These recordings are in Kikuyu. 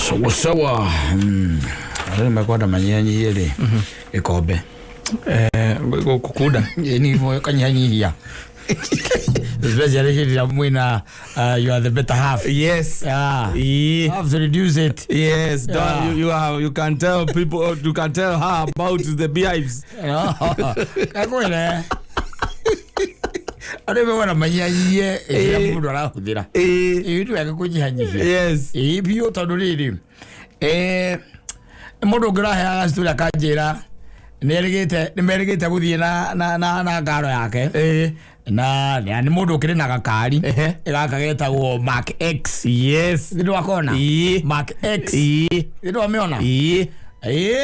Sawa sawa. Rĩu mekwenda manyihanyihie rĩ gĩkombe. Gũkunda. Ni kanyihanyihia. Especially hĩndĩ ĩrĩa mwĩna you are the better half. Yes. Yeah. Ii. Have to reduce it. Yes, Yeah. don't, you can tell people, you can tell her about the beehives. Kakwĩre. Andũ mekwenda manyihanyihie ĩrĩa mũndũ arahũthĩra. Ĩĩ nĩ wega kũnyihanyihia. Yes. Ĩĩ biũ tondũ rĩrĩ mũndũ ũngĩ ũraheaga story akanjĩra nĩ merĩgĩte gũthiĩ na ngaro yake na nĩ mũndũ ũkĩrĩ na gakari gaka getagwo Mark X. Yes. Nĩ wakona Ĩĩ. Mark X? Ĩĩ. Nĩ wamĩona? Ĩĩ. Ĩĩ,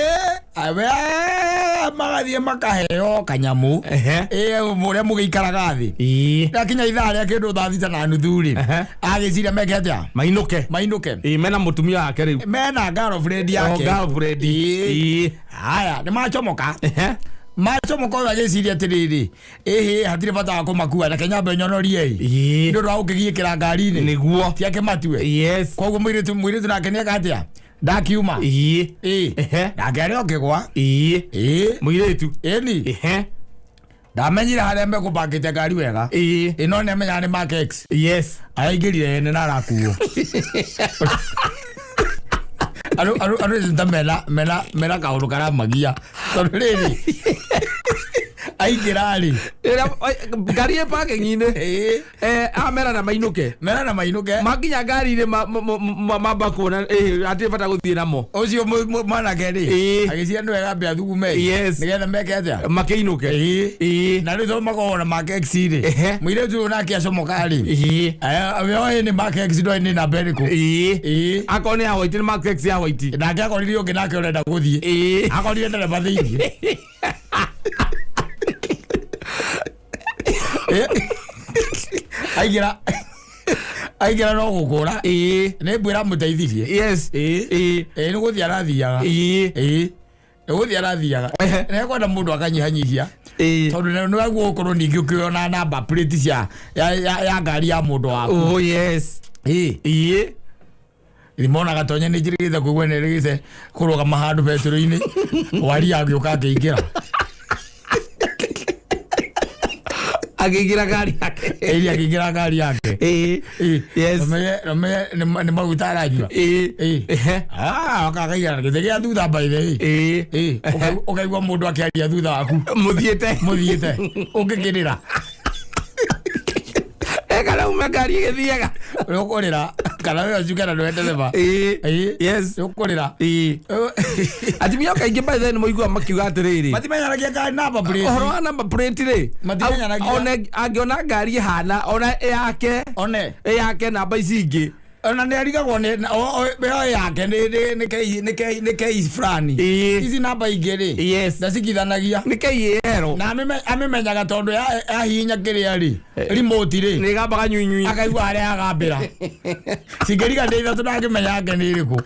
magathiĩ makaheo kanyamũ ĩĩ ũrĩa mũgĩikaraga thĩ. Rĩakinya ithaa rĩa kĩndũ 6:30 rĩ, agĩciria meke atĩa? Mainũke. Mainũke. Ĩĩ, mena mũtumia wake rĩu. Mena girlfriend yake. Oh, girlfriend. Ĩĩ. Ĩĩ. Haya, nĩ macomoka. Macomoka, ũyũ agĩciria atĩrĩrĩ, ĩhĩ, hatirĩ bata wa kũmakua, reke nyambe nyonorie ĩ nĩ ũndũ wa gũkĩgiĩkĩra ngari-inĩ. Nĩguo. Tiake matue. Koguo mũirĩtu nake nĩeka atĩa, ndakiuma. Ĩĩ. Nake arĩ okĩgwa. Ĩĩ. Mũirĩtu. Ĩni. Ndamenyire harĩa mekũbangĩte ngari wega. Ĩno nĩ amenyaga nĩ Mark X. Araingĩrire ene na arakuo. Andũ ta mena kaũndũ karamagia tondũ rĩrĩ aingĩra rĩ. Ngari ĩ parking-inĩ. Amera na mainũke. Mera na mainũke. Makinya ngari-inĩ mamba kuona hatirĩ bata gũthiĩ namo. Ũcio mwanake rĩ, agĩciria nĩ wega ambe athugume nĩgetha meke atĩa? Makĩinũke. Ĩĩ. Na rĩu tondũ makoragwo na Mark X rĩ, mũirĩtu ũyũ nake acomoka rĩ, oĩ nĩ Mark X, ndoĩ nĩ namba ĩrĩkũ. Ĩĩ. Akorwo nĩ ya white, nĩ Mark X ya white. Nake akorire ũngĩ nake ũrenda gũthiĩ. Akorire ndereba thĩiniĩ. Aingĩra no gũkũra. Nĩ mbwĩra mũteithirie. Ĩĩ. Ĩĩ, nĩ gũthiĩ arathiaga. Ĩĩ, nĩ gũthiĩ arathiaga. Nĩ kwenda mũndũ akanyihanyihia tondũ nĩ waguo gũkorwo ningĩ ũkĩona namba plate cia ya ngari ya mũndũ waku. Oh yes. Ĩĩ. Rimona gatonya nĩ njĩrĩgĩte kũigua nĩ rĩgĩte kũrũgama handũ betũrũ-inĩ, wari agĩũka akĩingĩra. Akĩingĩra ngari yake. Ĩri, akĩingĩra ngari yake. Ĩĩ. Ũmenye nĩ maguta aranyua. Ĩĩ. Akakaigana gĩtĩ gĩa thutha by the way. Ĩĩ. Ũkaigua mũndũ akĩaria thutha waku. Mũthiĩte. Mũthiĩte ũngĩkĩrĩra. Kana ume ngari ĩgĩthiaga. Nĩ ũkũrĩra kana we ũcuke na nĩwe ndereba. Ĩĩ. Nĩ ũkũrĩra. Atumia kaingĩ by the way nĩ moiguaga makiuga atĩrĩrĩ, Matimenyanagia ngari namba plate. Ũhoro wa number plate rĩ, Matimenyanagia. ona angĩona ngari ĩhana ona ĩ yake One. ĩ yake namba ici ingĩ. Ona nĩ arigagwo nĩ ĩyo yake nĩ K fulani. Ici namba ingĩ rĩ, ndacikithanagia. Nĩ KAL. Na amĩmenyaga tondũ yahihinya kĩrĩa rĩ, remote rĩ, nĩ ĩgambaga nyuinyui. Akaigua harĩa agambĩra cingĩriga ndĩ ithatũ, ndangĩmenya yake nĩ ĩrĩkũ.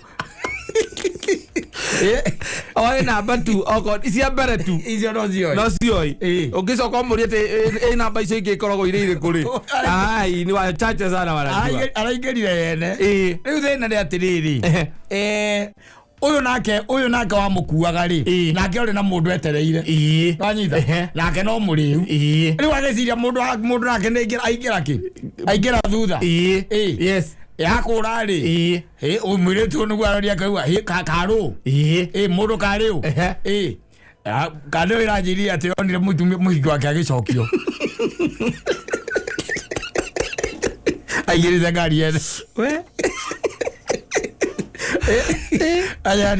Oĩ namba tu okorwo cia mbere tu. Icio no cioĩ. No cioĩ. Ũngĩcoka ũmũrie atĩ ĩ namba icio ingĩ ikoragwo irĩ irĩkũ rĩ, ai, ni wachache sana wanajua. Araingĩrire yene. Rĩu thĩna nĩ atĩrĩrĩ, ũyũ nake wamũkuaga rĩ, nake ũrĩ na mũndũ etereire. Wanyita? Nake no mũrĩu. Rĩu agĩciria mũndũ nake nĩ aingĩra kĩ aingĩra thutha. Ĩĩ. Yakũra rĩ, ũyũ mũirĩtu ũyũ nĩguo aroria akaigua, "Hĩ, karũ ĩ mũndũ karĩũ." Ĩ kana ĩyo ĩranjĩrire atĩ onire mũtumia mũhiki wake agĩcokio aigĩrĩte ngari yene. We. Aya,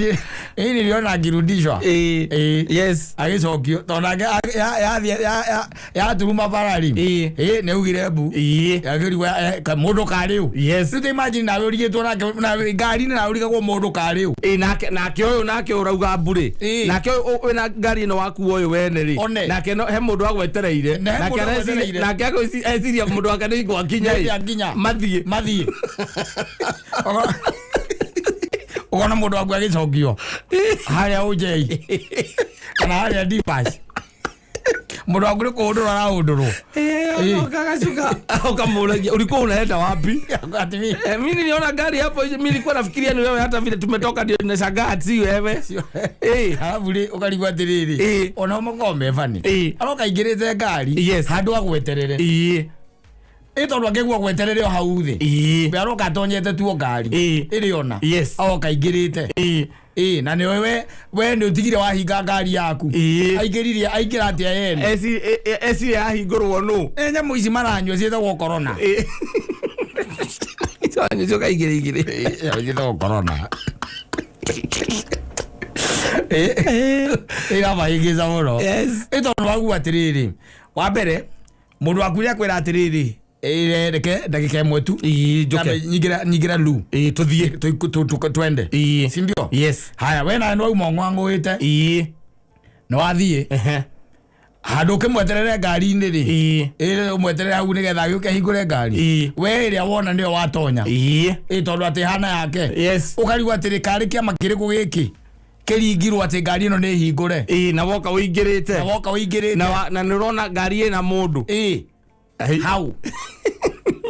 hii niliona akirudishwa. Ĩĩ. Ĩĩ. Agĩcokio tondũ nake yathiĩ yaturuma barari. Ĩĩ, nĩ augire mbu. Akĩrigwo mũndũ karĩũ. Rĩu ta imagine nawe ũrigĩtwo nake na ngari-inĩ nawe ũrigagwo mũndũ karĩũ. Ĩ, nake ũyũ nake ũrauga mbũrĩ. Nake ũyũ wĩna ngari ĩno waku ũyũ wene rĩ, One. nake no he mũndũ agwetereire. Na he Nake mũndũ agwetereire. nake eciria mũndũ wake nĩ gwakinya. Nĩ akinya. Mathiĩ. Mathiĩ. Ũkona mũndũ waku agĩcokio harĩa ũnjei kana harĩa Dipas. Mũndũ waku nĩ kũhũndũrwo arahũndũrwo. Ukagacuka ukamuragia ulikuwa unaenda wapi? Ati mi- Mi niliona gari hapo, mi nilikuwa nafikiria ni wewe, hata vile tumetoka ndio nashangaa si wewe. Arabu rĩ ũkarigwo atĩrĩrĩ, ona makoragwo me bani, aroka aingĩrĩte ngari handũ agweterere, ĩ tondũ angĩgua gweterere o hau thĩ, we aroka atonyete tuo ngari ĩrĩ ona aroka aingĩrĩte, ĩ na nĩ we we nĩ ũtigire wahinga ngari yaku, aingĩririe aingĩra atĩa yene? Eci yahingũrwo nũ? Nĩ nyamũ ici maranyua ciĩtagwo corona. Coka igĩrĩ igĩrĩ. Ciĩtagwo corona, ĩramahĩngĩca mũno. Ĩ tondũ waigua atĩrĩrĩ, wa mbere mũndũ waku nĩ akwĩra atĩrĩrĩ, "Ĩ, reke ndagĩka ĩmwe tu Njoke. Nyambe nyingĩra lu Tũthiĩ. Twende, si ndio? Yes. Haya, we nawe nĩwauma ũng'ang'ũĩte, nĩwathiĩ handũ ũkĩmweterere ngari-inĩ rĩ, ĩ ũmweterere hau nĩgetha agĩũke ahingũre ngari, we ĩrĩa wona nĩyo watonya, ĩ tondũ atĩ hana yake, ũkarigwo atĩrĩ, karĩ kĩama kĩrĩkũ gĩkĩ kĩringirwo atĩ ngari ĩno nĩ hingũre? Na woka ũingĩrĩte. Na woka ũingĩrĩte. Na nĩ ũrona ngari ĩna mũndũ. Ĩ hau.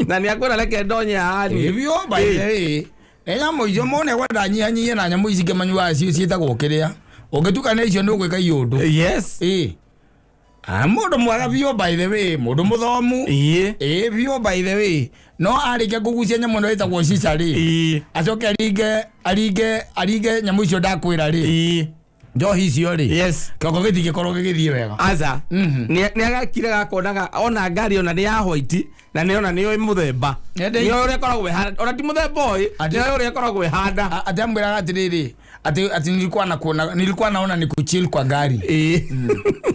Na nĩ akwĩra reke ndonye haha. Ĩbio by the way, nĩ nyamũ icio mone kwenda nyihanyihie na nyamũ ici ingĩ manyuaga cio ciĩtagwo kĩrĩa ũngĩtukana icio nĩ ũgwĩka iũndũ. Ĩ Ah, mũndũ mwega biũ by the way, mũndũ mũthomu, ĩ biũ by the way, no arĩkia kũgucia nyamũ ĩno ĩtagwo cica rĩ, acoke aringe aringe aringe nyamũ icio ndakwĩra rĩ, njohi icio rĩ, kĩongo gĩtingĩkorwo gĩgĩthiĩ wega. Aca, nĩ agakire gakonaga ona ngari ona nĩ ya white na nĩ ona nĩ mũthemba, nĩ ũrĩa ĩkoragwo ĩhana, ona ti mũthemba ũyũ, nĩ ũrĩa ĩkoragwo ĩhana. Atĩ amwĩraga atĩrĩrĩ, atĩ nilikuwa nakuona, nilikuwa naona ni kuchill kwa gari.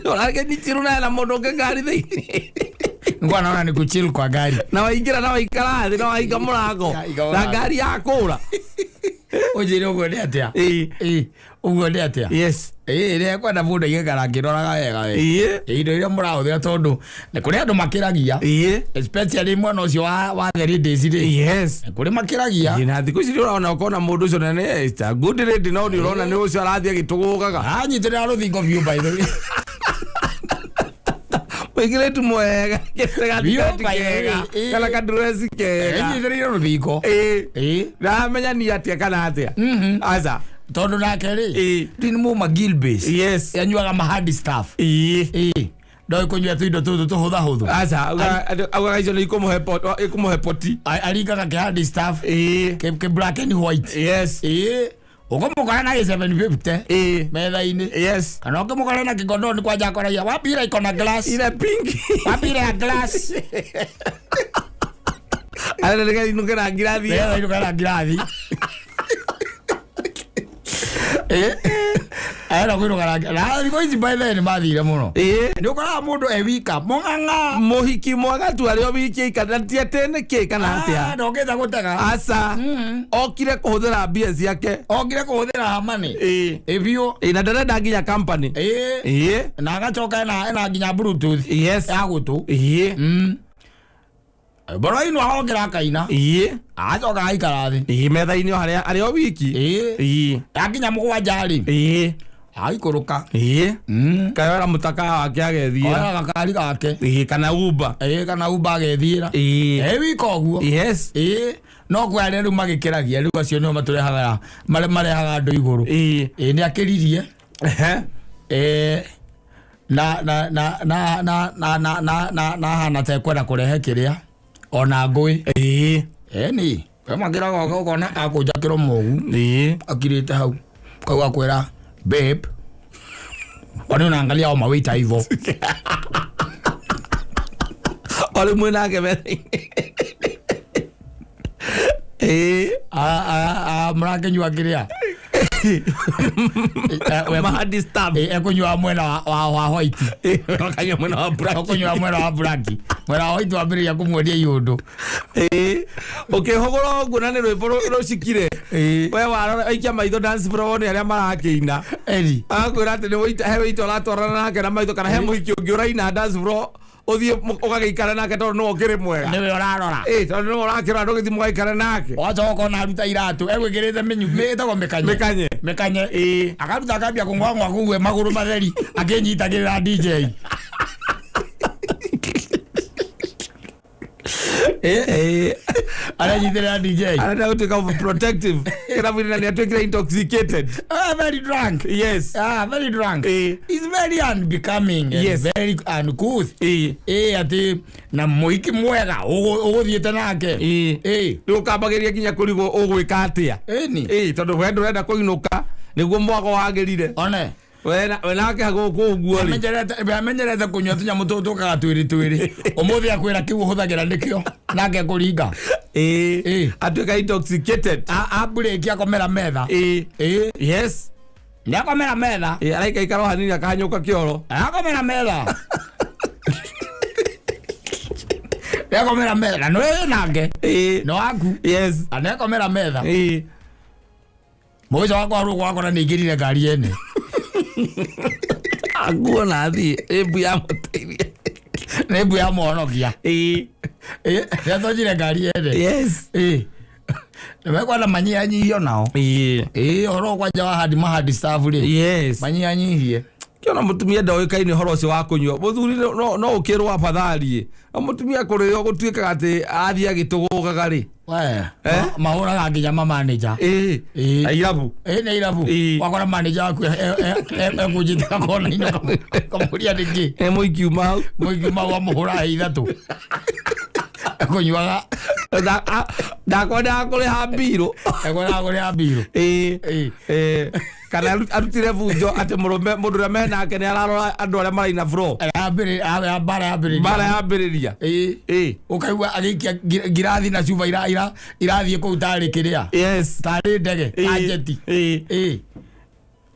Ũrakenyitirwo na mũndũ ũngĩ ngari thĩinĩ. Nilikuwa naona ni kuchill kwa gari. Na waingĩra na waikara thĩ na wahinga mũrango Ya, hinga na mũrango. ngari ya kũra. Ũnjĩre ũguo nĩ atĩa? Ĩ, ũguo nĩ atĩa? Ĩ rĩrĩa kwenda mũndũ aigĩkara akĩroraga wega we. Ĩ, indo iria mũrahũthĩra, tondũ nĩ kũrĩ andũ makĩragia, especially mwena ũcio wa the ladies rĩ, nĩ kũrĩ makĩragia. Na thikũ ici nĩ ũrona ũkona mũndũ ũcio na nĩ it's a good lady, no nĩ ũrona nĩ ũcio arathiĩ agĩtũgũgaga. Anyitĩrĩra rũthingo biũ by the way. Mũingĩrĩtu mwega Biũ, gatigati by the way, kega kana kadresi kega. Anyitĩrĩire rũthingo. Ĩ. Ndamenya ni atĩa kana atĩa, aca. Tondũ nake rĩ, ndi nĩ mũma Gilbey's, anyuaga ma hard stuff. Ĩ ndoĩ kũnyua tũindo tũtũ tũhũthahũthũ. Aca, augaga icio nĩ ikũmũhe poti. Aringaga kĩ hard stuff, kĩ black and white. Ĩ ũkũmũkora na gĩ 750 metha-inĩ, kana ũkĩmũkora na kĩgodoni kwanja akoragia wapira iko na glass. Ile pink. Wapira ya glass. Arenda nĩgetha inũke na ngirathi ĩyo. Nĩgetha inũke na ngirathi. Ĩ arenda kũinũka na thikũ ici by the way nĩ mathire mũno. Nĩ ũkoraga mũndũ e wika mũng'ang'a. Mũhiki mwega tu arĩ o wiki aikara ti atĩ nĩkĩ kana atĩa. Ndokĩte gũtega. Aca, okire kũhũthĩra mbia ciake. Okire kũhũthĩra hamani. Ĩ biũ. Na ndarenda nginya company. Ĩ na agacoka ena nginya bluetooth ya gũtũ. Boro-inĩ ahongera akaina, acoka aikara thĩ. Metha-inĩ o harĩa arĩ o wiki. Yakinya 7 rĩ, aikũrũka. Kayoera mũtaka wake agethiĩra. Oya gakari gake. Kana Uber. Ĩ kana Uber agethiĩra. Ĩ wika ũguo. Ĩ no kwĩ arĩa rĩu magĩkĩragia, rĩu acio nĩo matũrehaga marehaga andũ igũrũ. Ĩ nĩ akĩririe. Ĩ na na na na na na na na na na hana ta ekwenda kũrehe kĩrĩa ona ngũĩ. Ĩni we makĩraga ũkona akũnja kĩromo ũgu, akirĩte hau kau akwĩra, "Babe, kwani unaangalia hao mawaiter hivyo?" O rĩu mwĩnake metha-inĩ. Mũrakĩnyua kĩrĩa? Mahadi staff. Ekũnyua mwena wa white. Akanyua mwena wa black. Ũkũnyua mwena wa black, mwena wa white wambĩrĩria kũmwendia iũndũ. Ũkĩhũgũra ũguo na nĩ rwĩmbo rũcikire, we warora aikia maitho dance floor wone arĩa marakĩina. Eri. Agakwĩra atĩ nĩ he wĩita ũratwarana nake na maitho, kana he mũhiki ũngĩ ũraina dance floor, ũthiĩ ũgagĩikara nake tondũ nĩwe ũkĩrĩ mwega. Nĩwe ũrarora. Tondũ nĩwe ũrakĩrora, ndũgĩthiĩ mũgaikara nake. Wacoka ũkona aruta iratũ egwĩkĩrĩte mĩnyu ĩtagwo mĩkanye. Mĩkanye. Mĩkanye. Akaruta akambia kũng'wang'wa kũu e magũrũ matheri akĩnyitagĩrĩra DJ. Aranyitĩrĩra DJ. Arenda gũtuĩka overprotective kĩrabu-inĩ na nĩ atuĩkire intoxicated. Ah, very drunk. Yes. Ah, very drunk. It's very unbecoming and very uncouth. Atĩ na mũhiki mwega ũgũthiĩte nake. Rĩu ũkambagĩria nginya kũrigwo ũgwĩka atĩa. Ĩni. Tondũ we ndũrenda kũinũka nĩguo mwago wagĩrire. One. We nake gũkũ ũguo rĩ. Amenyerete kũnyua tũnyamũ tũtũ tũkaga twĩrĩ twĩrĩ. Ũmũthĩ akwĩra kĩu ũhũthagĩra nĩkĩo nake kũringa. Atuĩka intoxicated. Amburĩki akomera metha. Yes. Nĩakomera metha. Araikaikara o hanini akahanyũka kĩoro. Akomera metha. Nĩakomera metha. Na nĩwe nake. No waku. Yes. Anekomera metha. Mũico wakwa rũgũ wakora nĩingĩrire ngari ene. Akuo na athiĩ ĩmbu ya mũteithia. Nĩ mbu ya mũhonokia. Nĩatonyire ngari ene. Yes. Nĩmekwenda manyihanyihio nao. Ũhoro kwanja wa hadi mahadi staff rĩ. Yes. Manyihanyihie. Kĩona mũtumia ndoĩkaine ũhoro ũcio wa kũnyua. Mũthuri no ũkĩrwo afadhali. No mũtumia kũrĩo gũtuĩkaga atĩ athiĩ agĩtũgũgaga rĩ. Mahũraga nginya ma manager. Airabu. Nĩ irabu. Wakora manager waku ekũnjĩte gakona-inĩ kamũria nĩkĩ. Mũikiuma hau. Mũikiuma hau amũhũra ithatũ. Ekũnyuaga. Ndakwendaga kũrĩha mbirũ. Ekwendaga kũrĩha mbirũ. Kana arutire bunjo atĩ mũrũme mũndũ ũrĩa menake nĩ ararora andũ arĩa maraina floor. Mbara yambĩrĩria. Mbara yambĩrĩria. Ũkaigua agĩikia ngirathi na cuba irathiĩ kũu tarĩ kĩrĩa. Yes. Tarĩ ndege, ta njeti.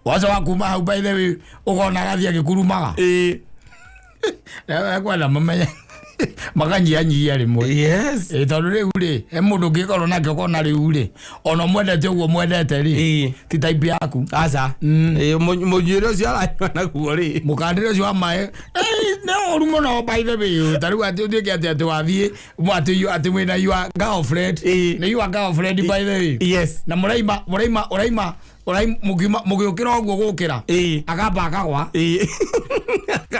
Wacoka kuma hau by the way ũkona agathiĩ agĩkurumaga. Ekwenda mamenye makanyihanyihia rĩmwe. Yes. Tondũ rĩu rĩ he mũndũ ũngĩkorwo nake ũkona rĩu rĩ ona ũmwendete ũguo mwendete rĩ ti type yaku. Aca. Mũnyuĩre ũcio aranyua naguo rĩ. Mũkandĩre ũcio wa maĩ nĩ ũru mũno by the way. Ta rĩu atĩ ũtuĩke atĩ atĩ wathiĩ atĩ atĩ wĩna your girlfriend. Nĩ your girlfriend by the way. Yes. Na mũraima mũraima ũraima mũgĩũkĩra ũguo gũkĩra. Akamba akagwa.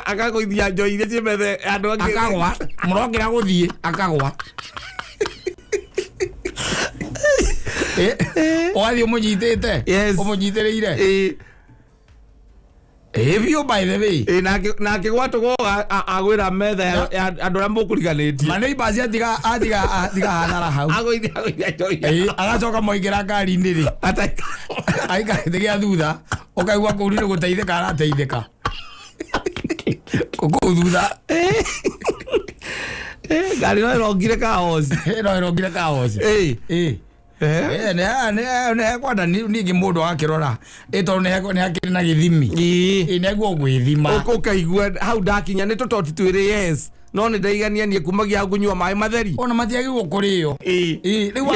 Akagũithia njohi iria ciĩ metha andũ angĩ. Akagwa. Mũrokĩra gũthiĩ akagwa. Ũgathiĩ ũmũnyitĩte. Yes. Ũmũnyitĩrĩire. Biũ by the way. Nake gwatũgwo agwĩra metha ya andũ arĩa mũkũriganĩtie. Ma neighbors atiga hathara hau. Agũithia njohi. Agacoka moingĩra ngari-inĩ rĩ. Aikarĩte gĩa thutha ũkaigua kũu nĩ gũteithĩka arateithĩka. Kũu thutha. Ngari no ĩrongire kaoci. No ĩrongire kaoci. Nĩ kwenda ningĩ mũndũ akĩrora tondũ nĩ hakĩrĩ na gĩthimi. Nĩguo gwĩthima. Ũkaigua hau ndakinya nĩ tũtoti twĩrĩ yes. No nĩ ndaigania niĩ kumagia hau kũnyua maĩ matheri. Ona matiagĩrĩirwo kũrĩo. Rĩu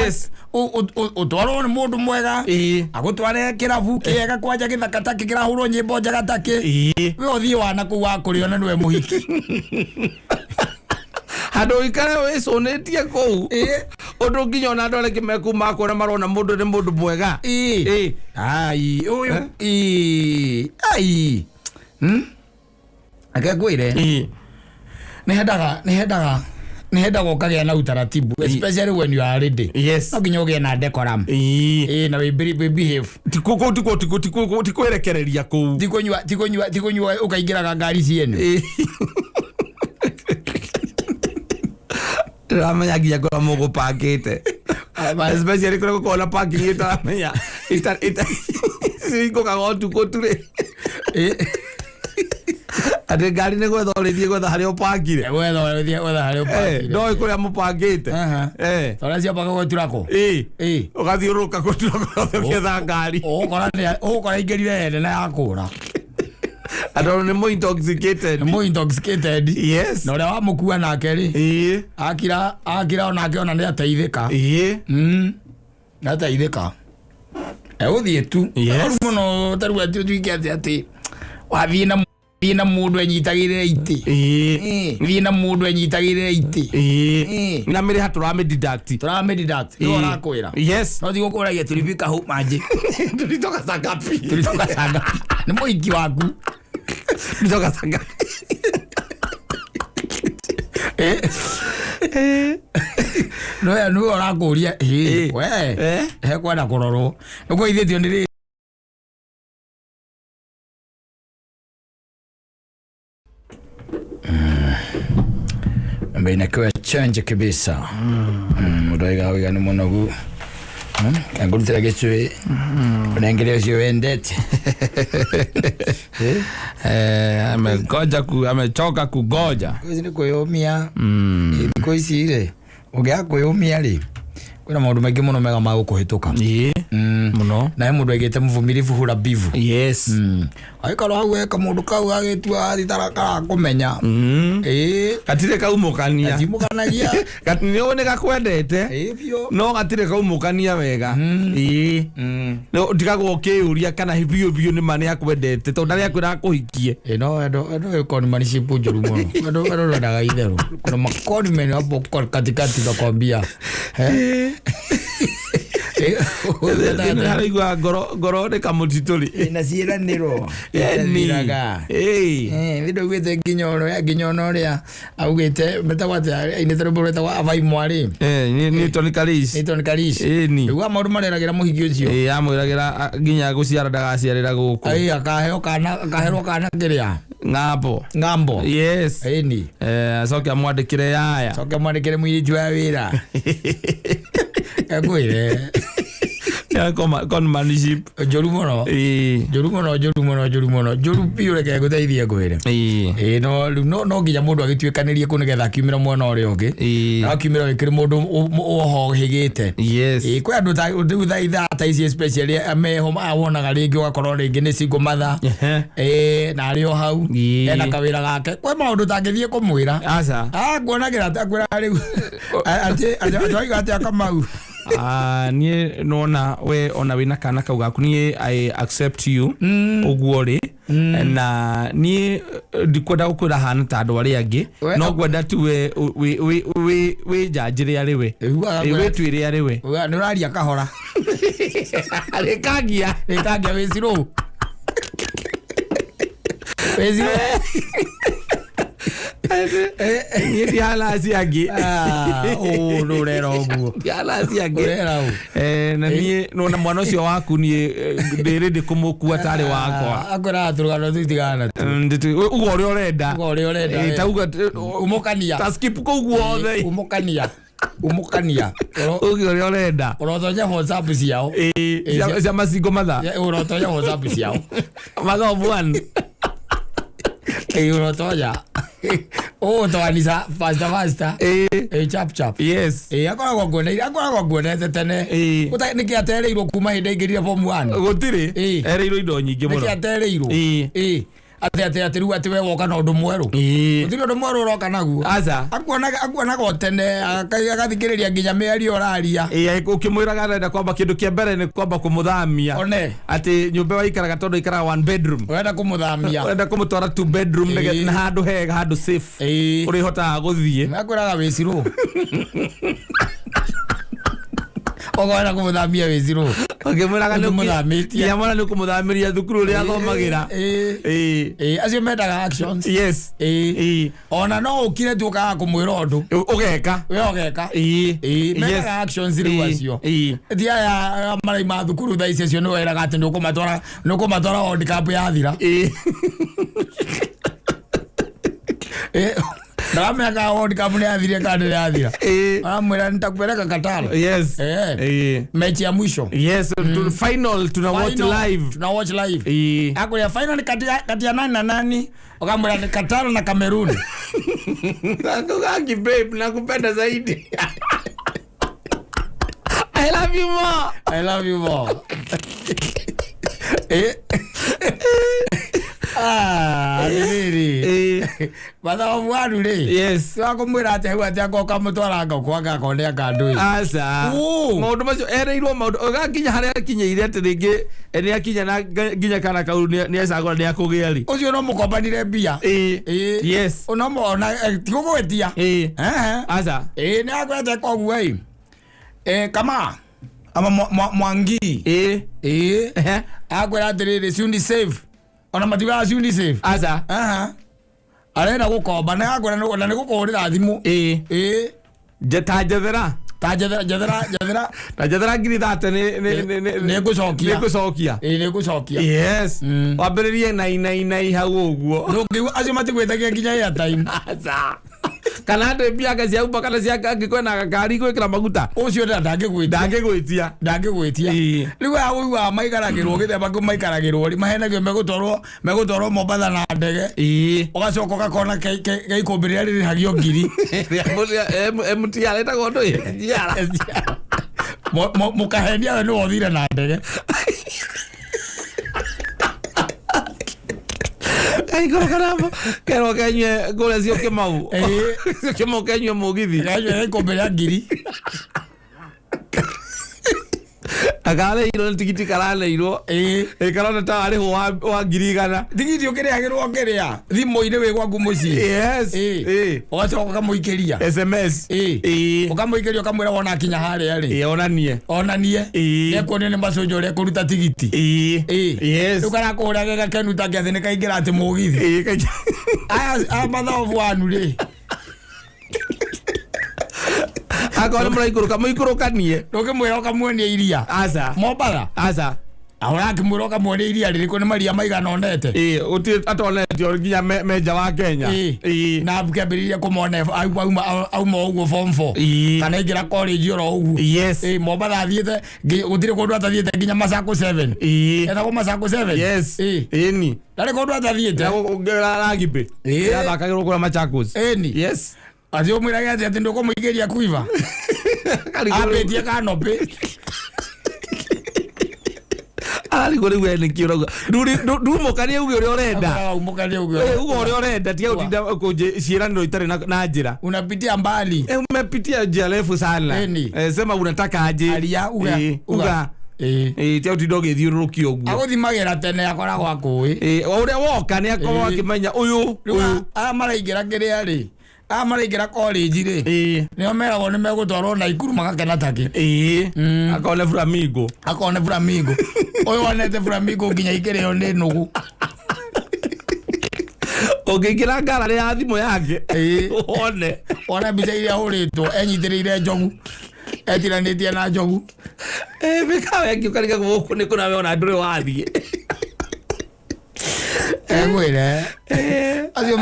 ũtwarwo nĩ mũndũ mwega. Agũtware kĩrabu kĩega kwanja gĩthaka takĩ kĩrahũrwo nyĩmbo njega takĩ. We ũthiĩ wana kũu wa kũrĩo na nĩwe mũhiki. Handũ ũikare wĩcũnĩtie kũu. Ũndũ nginya ona andũ arĩa angĩ mekuma kuona marona mũndũ nĩ mũndũ mwega. Ai ũyũ. Ai. Reke ngwĩre. Nĩ hendaga ũkagĩa na utaratibu especially when you are ready. Yes. No nginya ũgĩe na decorum. Na wĩ behave. Ti kwĩrekereria kũu. Ti kũnyua ũkaingĩraga ngari ciene. Ndĩramenya nginya kũrĩa mũgũpangĩte. Especially kũrĩa gũkoragwo na parking ĩtaramenya cihingũkaga ũtukũ tu rĩ. Atĩ ngari nĩ gwetha ũrĩthiĩ gwetha harĩa ũpangire. Gwetha ũrĩthiĩ gwetha harĩa ũpangire. Ndoĩ kũrĩa mũpangĩte. Tondũ ciambaga gwĩtura kũ? Ũgathiũrũrũka gũtura guothe ũgĩetha ngari. Ũgũkora ingĩrire ene na yakũra. Andũ nĩ mũ intoxicated. Nĩ mũ intoxicated. Yes. Na ũrĩa wamũkua nake rĩ. Akira onake ona nĩ ateithĩka. Nĩ ateithĩka. Egũthiĩ tu. Yes. Mũno ta rĩu atĩ ũtuĩke atĩ wathiĩ na thiĩ na mũndũ enyitagĩrĩra itĩ. Thiĩ na mũndũ enyitagĩrĩra itĩ. Na mĩrĩha tũramĩ-deduct. Tũramĩ-deduct. Nĩwe ũrakwĩra. Yes. No ti gũkũragia tulifika hau manjĩ. Tulitoka saa ngapi? Tulitoka saa ngapi? Nĩ mũhiki waku. Tulitoka saa ngapi? Nĩwe nĩwe ũrakũria ĩ Ĩ. we Eh? hekwenda kũrorwo nĩkũithĩtio nĩ rĩ ambayo inakiwa chanja kabisa. Mũndũ aiga wĩga nĩ mũnogu. Kangũrutĩra gĩcũĩ ũnengere ũcio wendete. Eh? Amegoja amechoka kugoja. Thikũ ici nĩ kwĩyũmia. Thikũ ici rĩ ũngĩaga kwĩyũmia rĩ kwĩna maũndũ maingĩ mũno mega ma gũkũhĩtũka. Ĩĩ. Mũno. Na he mũndũ aigĩte mvumilivu hula mbivu. Yes. Agĩkorwo hau eka mũndũ kau agĩtua athitara karakũmenya. Ĩĩ. Gatirĩ kaumũkania. Gatimũkanagia. Nĩ nĩ gakwendete. Ĩĩ biũ. No gatirĩ kaumũkania wega. Ĩĩ. No ndigagwo ũkĩyũria kana biũ biũ nĩ ma nĩ akwendete tondũ ndarĩ akwĩra akũhikie. Ĩ no endo endo conmanship njũru mũno. Endo endo ndwendaga itherũ. Kuna maconman hapo kwa katikati nakwambia. Eh? Nĩ haraigua ngoro ngoro nĩ kamũtitũ rĩ. Na ciĩranĩro Ĩni. itathiraga. Ĩĩ. Nĩ ndaugĩte nginya ũrĩa nginya ona ũrĩa augĩte metagwo atĩa ainĩte rwĩmbo rwetagwo Avai Mwarĩ. Nĩ Newton Karish. Newton Karish. Ĩni. Rĩu maũndũ mareragĩra mũhiki ũcio. Ĩĩ amwĩragĩra nginya gũciara ndagaciarĩra gũkũ. Ai akaheo kana akaherwo kana kĩrĩa Ng'ambo. ng'ambo. Yes. Ĩni. Acoke amwandĩkĩre yaya. Coke mwandĩkĩre mũirĩtu wa wĩra. Ngwĩre. Ya conmanship. Njũru mũno. Ĩĩ. Njũru mũno njũru mũno njũru mũno njũru biũ reke ngũteithie ngwĩre. Ĩĩ. Ĩĩ no rĩu no nginya mũndũ agĩtuĩkanĩrie kũ nĩgetha akiumĩra mwena ũrĩa ũngĩ. Ĩĩ. Na akiumĩra wĩkĩrĩ mũndũ ũhohĩgĩte. Yes. Ĩĩ kwĩ andũ ta rĩu thaa ithaa ta ici especially meho wonaga rĩngĩ ũgakorwo rĩngĩ nĩ single mother. Ehe. Ĩĩ na arĩ o hau Ĩĩ. ena kawĩra gake kwĩ maũndũ tangĩthiĩ kũmwĩra. Aca. Ah nguonagĩra akwĩra rĩu atĩ atĩ atĩ akamau. Niĩ nona we ona wĩna kana kau gaku niĩ I accept you ũguo rĩ na niĩ ndikwenda gũkwĩra hana ta andũ arĩa angĩ We- no ngwenda tu we wĩnjanjĩre arĩ we. Rĩu agakwĩra- Wĩtuĩre arĩ we. Nĩ ũraria kahora. Rĩkangia. Rĩkangia wĩ slow. Wĩ slow. Niĩ ndihana acio angĩ. Ah, ũũ nĩ ũrera ũguo. Ndihana acio angĩ. Ũrera ũũ. Na niĩ nona mwana ũcio waku niĩ ndĩ ready kũmũkua tarĩ wakwa. Akwĩraga tũrũgano tũtigana tu. Uga ũrĩa ũrenda. Uga ũrĩa ũrenda, we. Tauga Umũkania. ta skip kũu guothe. Umũkania. Umũkania. Uge ũrĩa ũrenda. Ũrotonya WhatsApp ciao. Ĩĩ, cia macingo matha. Ũrotonya WhatsApp ciao. Mother of one. Ĩĩ ũrotonya. Ũgũtoanisa faster faster. Ĩĩ. Ĩĩ chap chap. Yes. Ĩĩ akoragwo nguoneire akoragwo nguonete tene. Ĩĩ. Nĩkĩ atereirwo kuma hĩndĩ aingĩrire form 1. Gũtirĩ. Ĩĩ. Erĩirwo indo nyingĩ Nĩkĩ mũno. atereirwo. Ĩĩ. Ĩĩ. Atĩ atĩ atĩ rĩu atĩ we woka na ũndũ mwerũ. Ĩĩ. Gũtirĩ ũndũ mwerũ ũroka naguo. Aca. Akuonaga o tene agathikĩrĩria nginya mĩario ũraria. Ĩĩ ũkĩmwĩraga arenda kwamba kĩndũ kĩa mbere nĩ kwamba kũmũthamia. One. Atĩ nyũmba ĩyo aikaraga tondũ aikaraga one bedroom. Ũrenda kũmũthamia. Ũrenda kũmũtwara two bedroom Ĩĩ. nĩgetha na handũ hega handũ safe. Ĩĩ. Ũrĩhotaga gũthiĩ. Akwĩraga wĩ cirũ. Ũkona kũmũthamia wĩ cirũ. Ũkĩmwĩraga nĩ Nĩũkũmũthamĩtie. nginya mwana nĩ ũkũmũthamĩria thukuru ũrĩa athomagĩra. Ĩĩ. Ĩĩ. Ĩĩ acio mendaga actions. Yes. Ĩĩ. Ĩĩ. Ona no ũkire tu ũkaga kũmwĩra ũndũ. Ũgeka. We ũgeka. Ĩĩ. Ĩĩ Yes. mendaga actions rĩu Ĩĩ. acio. Ĩĩ. Ti aya maraima thukuru thaa ici acio nĩ weraga atĩ nĩ ũkũmatwara nĩ ũkũmatwara World Cup yathira. Ĩĩ. Ĩĩ. Ndaramenya kana World Cup nĩ yathire kana ndĩrĩ yathira. Ĩĩ. Aramwĩra nitakupeleka Qatar. Yes. Eh. Ĩĩ. Mechi ya mwisho. Yes, final tuna watch Final, live. Tuna watch live. Ĩĩ. Akuria final ni kati ya nani na nani? Ukamwira ni Qatar na Cameroon. Nakugaki babe, nakupenda zaidi. I love you more. I love you more. Eh. Ah, rĩrĩ. Ĩĩ. Mathomo mwaru rĩ. Yes. Wa kũmwĩra atĩ hau atĩ anga ũkamũtwara anga kwanga akone anga ndũĩ. Aca. Ũ. Maũndũ macio erĩirwo maũndũ ũgakinya harĩa akinyĩire atĩ rĩngĩ nĩ akinya na nginya kana kau nĩ ecagũra nĩ akũgĩa rĩ. Ũcio no mũkombanire mbia. Ĩĩ. Ĩĩ. Yes. No ona ti gũgwĩtia. Ĩĩ. Ehe. Aca. Ĩĩ nĩ akwete koguo ĩ. Kama ama Mwangi. Ĩĩ. Ĩĩ. Ehe. Akwĩra atĩrĩrĩ ciundi save. Ona matiugaga ciundi save. Aca. Aha. Arenda gũkomba na akwĩra na nĩ gũkũhũrĩra thimũ. Ĩĩ. Ĩĩ. Ta njethera. Ta njethera, njethera, njethera. Ta njethera ngiri 30 nĩ Nĩ ngũcokia. Nĩ ngũcokia. Ĩĩ, nĩ ngũcokia. Yes. Wambĩrĩrie nai nai nai hau ũguo. Ndũngĩigua acio matigwĩtagia nginya airtime. Aca. Kana ndĩ mbia cia Uber kana cia angĩkorwo na gakari gwĩkĩra maguta. Ũcio ndangĩgwĩtia. Ndangĩgwĩtia. Ndangĩgwĩtia. Rĩu aya ũiguaga maikaragĩrwo gĩthemba kĩu maikaragĩrwo rĩ, mahenagio megũtwarwo Mombatha na ndege. Ũgacoka ũgakona ke ikũmbĩ rĩrĩa rĩrĩhagio ngiri. MTR ĩtagwo ndũĩ? SGR. Mũkahenia we nĩwe ũthire na ndege. Kaigoro kana kerwo kenyue kũrĩa cio Kĩmau. Ĩĩ. Cio Kĩmau kenyue mũgithi. Kenyue ikũmbĩ rĩa ngiri. Akareirwo nĩ tigiti karareirwo. Ĩĩ. Ĩ karona ta warĩhwo wa 100,000. Tigiti ũkĩrĩhagĩrwo kĩrĩa thimũ-inĩ wĩ gwaku mũciĩ. Yes. Ĩĩ. Ĩĩ. Ũgacoka ũkamũikĩria. SMS. Ĩĩ. Ĩĩ. Ũkamũikĩria ũkamwĩra wona akinya harĩa rĩ. Ĩĩ onanie. Onanie. Ĩĩ. Nĩekuonia nĩ macũnjũ ũrĩa kũruta tigiti. Ĩĩ. Ĩĩ. Yes. Rĩu karakũhũra ge gakenu ta kĩathĩ nĩ kaingĩra atĩ mũgithi. Ĩĩ kaingĩ. Aya mathobu wanu rĩ. Akorwo nĩ mũraikũrũka mũikũrũkanie. Ndũngĩmwĩra ũkamuonia iria. Aca. Mombatha. Aca. Ũrakĩmwĩra ũkamuonia iria rĩrĩkũ nĩ maria maigana onete. Ĩĩ gũtirĩ atonetio nginya menja wa Kenya. Ĩĩ. Ĩĩ. Na kĩambĩrĩria kũmona auma ũguo form 4. Ĩĩ. Kana aingĩra college oro ũguo. Yes. Ĩĩ Mombatha athiĩte gũtirĩ kũndũ atathiĩte nginya Masaku 7. Ĩĩ. Etagwo Masaku 7. Yes. Ĩĩ. Ĩni. Ndarĩ kũndũ atathiĩte. Rugby. Ĩĩ. Yathakagĩrwo kũrĩa Machakos. Ĩni. Yes. Atĩ ũmwĩrage atĩ atĩ ndũkũmũikĩria kuiva. Ambĩtie kanopĩ. Ararigwo rĩu we nĩkĩ ũrauga. Ndumũkanie uge ũrĩa ũrenda. Umũkanie uge. Uga ũrĩa ũrenda tiga gũtinda kũnjĩ ciĩranĩro itarĩ na njĩra. Unapitia mbali. Umepitia njia refu sana. Ĩni. Sema unataka aje. Aria uga. Uga. Ĩĩ. Tiga gũtinda ũgĩthiũrũrũkia ũguo. Agũthimagĩra tene akoragwo akũĩ. O ũrĩa woka nĩ akorwo akĩmenya ũyũ. Rĩu aya maraingĩra kĩrĩa rĩ. Aya maraingĩra college rĩ. Nĩo meragwo nĩ megũtwarwo Naikuru magakena takĩ. Ĩĩ. Akone flamingo. Akone flamingo. Ũyũ wonete flamingo nginya ikĩrĩo nĩ nũgũ. Ũngĩingĩra ngararĩ ya thimũ yake. Ĩĩ. Wone. Wone mbica iria ahũrĩtwo enyitĩrĩire njogu. Etiranĩtie na njogu. Mĩkawa ĩngĩ ũkarigagwo gũkũ nĩ kũna we ona ndũrĩ wathiĩ. Egwĩre. Acio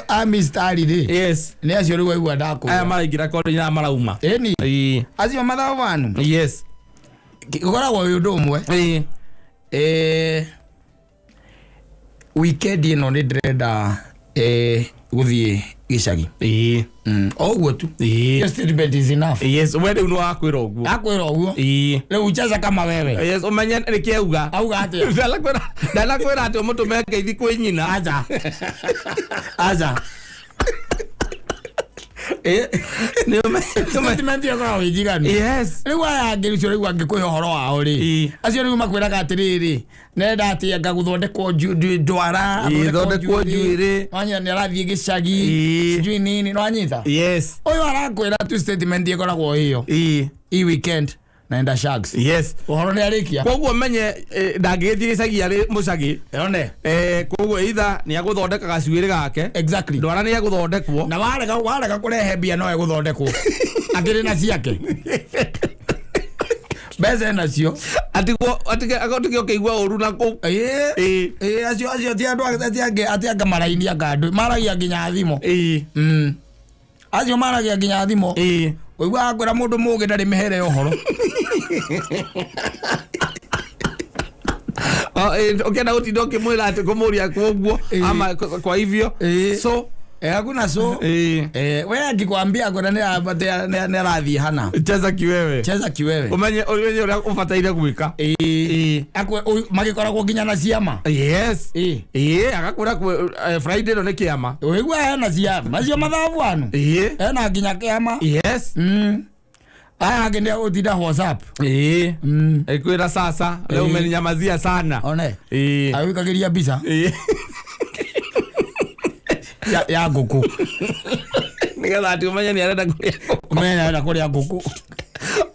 a mistari rĩ. Yes. Nĩ acio rĩu waigua ndakũra. Aya maraingĩra college na marauma. Ĩni. Ĩĩ. Acio mathobu wanu. Yes. Ũkoragwo wĩ ũndũ ũmwe. Ĩĩ. Weekend ĩno nĩ ndĩrenda gũthiĩ gĩcagi. Ĩĩ. O ũguo tu. Ĩĩ. Your statement is enough. Yes, we rĩu nĩ wakwĩra ũguo. Akwĩra ũguo. Ĩĩ. Rĩu cheza kama wewe. Yes, ũmenye nĩkĩ auga. Auga atĩa? Ndanakwĩra atĩ ũmũtũme ngeithi kwĩ nyina. Aca. Aca. Nĩ ũmenye. Statement ĩyo ĩkoragwo ĩ njiganu. Yes. Rĩu aya angĩ rĩu rĩu angĩkwĩhe ũhoro wao rĩ. Ĩĩ. Acio rĩu makwĩraga atĩrĩrĩ, nenda atĩ anga gũthondekwo ndwara, Ĩĩ, thondekwo njuĩrĩ. Nwanyita nĩ arathiĩ gĩcagi. Ĩĩ. Sijui nini, nwanyita? Yes. Ũyũ arakwĩra tu statement ĩkoragwo ĩyo. Ĩĩ. I weekend naenda shags. Yes. Ũhoro nĩ arĩkia. Koguo menye ndangĩgĩthiĩ gĩcagi arĩ mũcagi. One. Koguo either nĩ agũthondeka gacuĩrĩ gake. Exactly. Ndwara nĩ agũthondekwo. Na warega kũrehe mbia no egũthondekwo. Akĩrĩ na ciake. Mbeca enacio. Atigwo atige ũkĩigua ũru na kũu. Ĩĩ. Ĩĩ. Ĩĩ, acio ti andũ ati anga maraini anga andũ. Maragia nginya thimũ. Ĩĩ. Acio maragia nginya thimũ. Ĩĩ. Ũiguaga kwĩra mũndũ mũũgĩ ndarĩ mĩhere ya ũhoro. Ũkĩenda gũtinda ũkĩmwĩra atĩ kũmũria kwoguo ama kwa hivyo. So Hakuna so. We akikwambia kwenda nĩ arathiĩ hana. Cheza kiwewe. Cheza kiwewe. Ũmenye ũrĩa ũbataire gwĩka. Ĩĩ. Magĩkoragwo nginya na ciama. Yes. Ĩĩ. Ĩĩ, agakwĩra Friday ĩno nĩ kĩama. Ũigua hena ciama. Macio mathabu anu. Ĩĩ. Hena nginya kĩama. Yes. Aya angĩ nĩ agũtinda WhatsApp. Ĩĩ. Ĩkwĩra sasa leo umeninyamazia sana. One. Ĩĩ. Agwĩkagĩria mbica. Ĩĩ. Ya ngũkũ. Nĩgetha atĩ ũmenye nĩ arenda kũrĩa ngũkũ. Ũmenye nĩ arenda kũrĩa ngũkũ.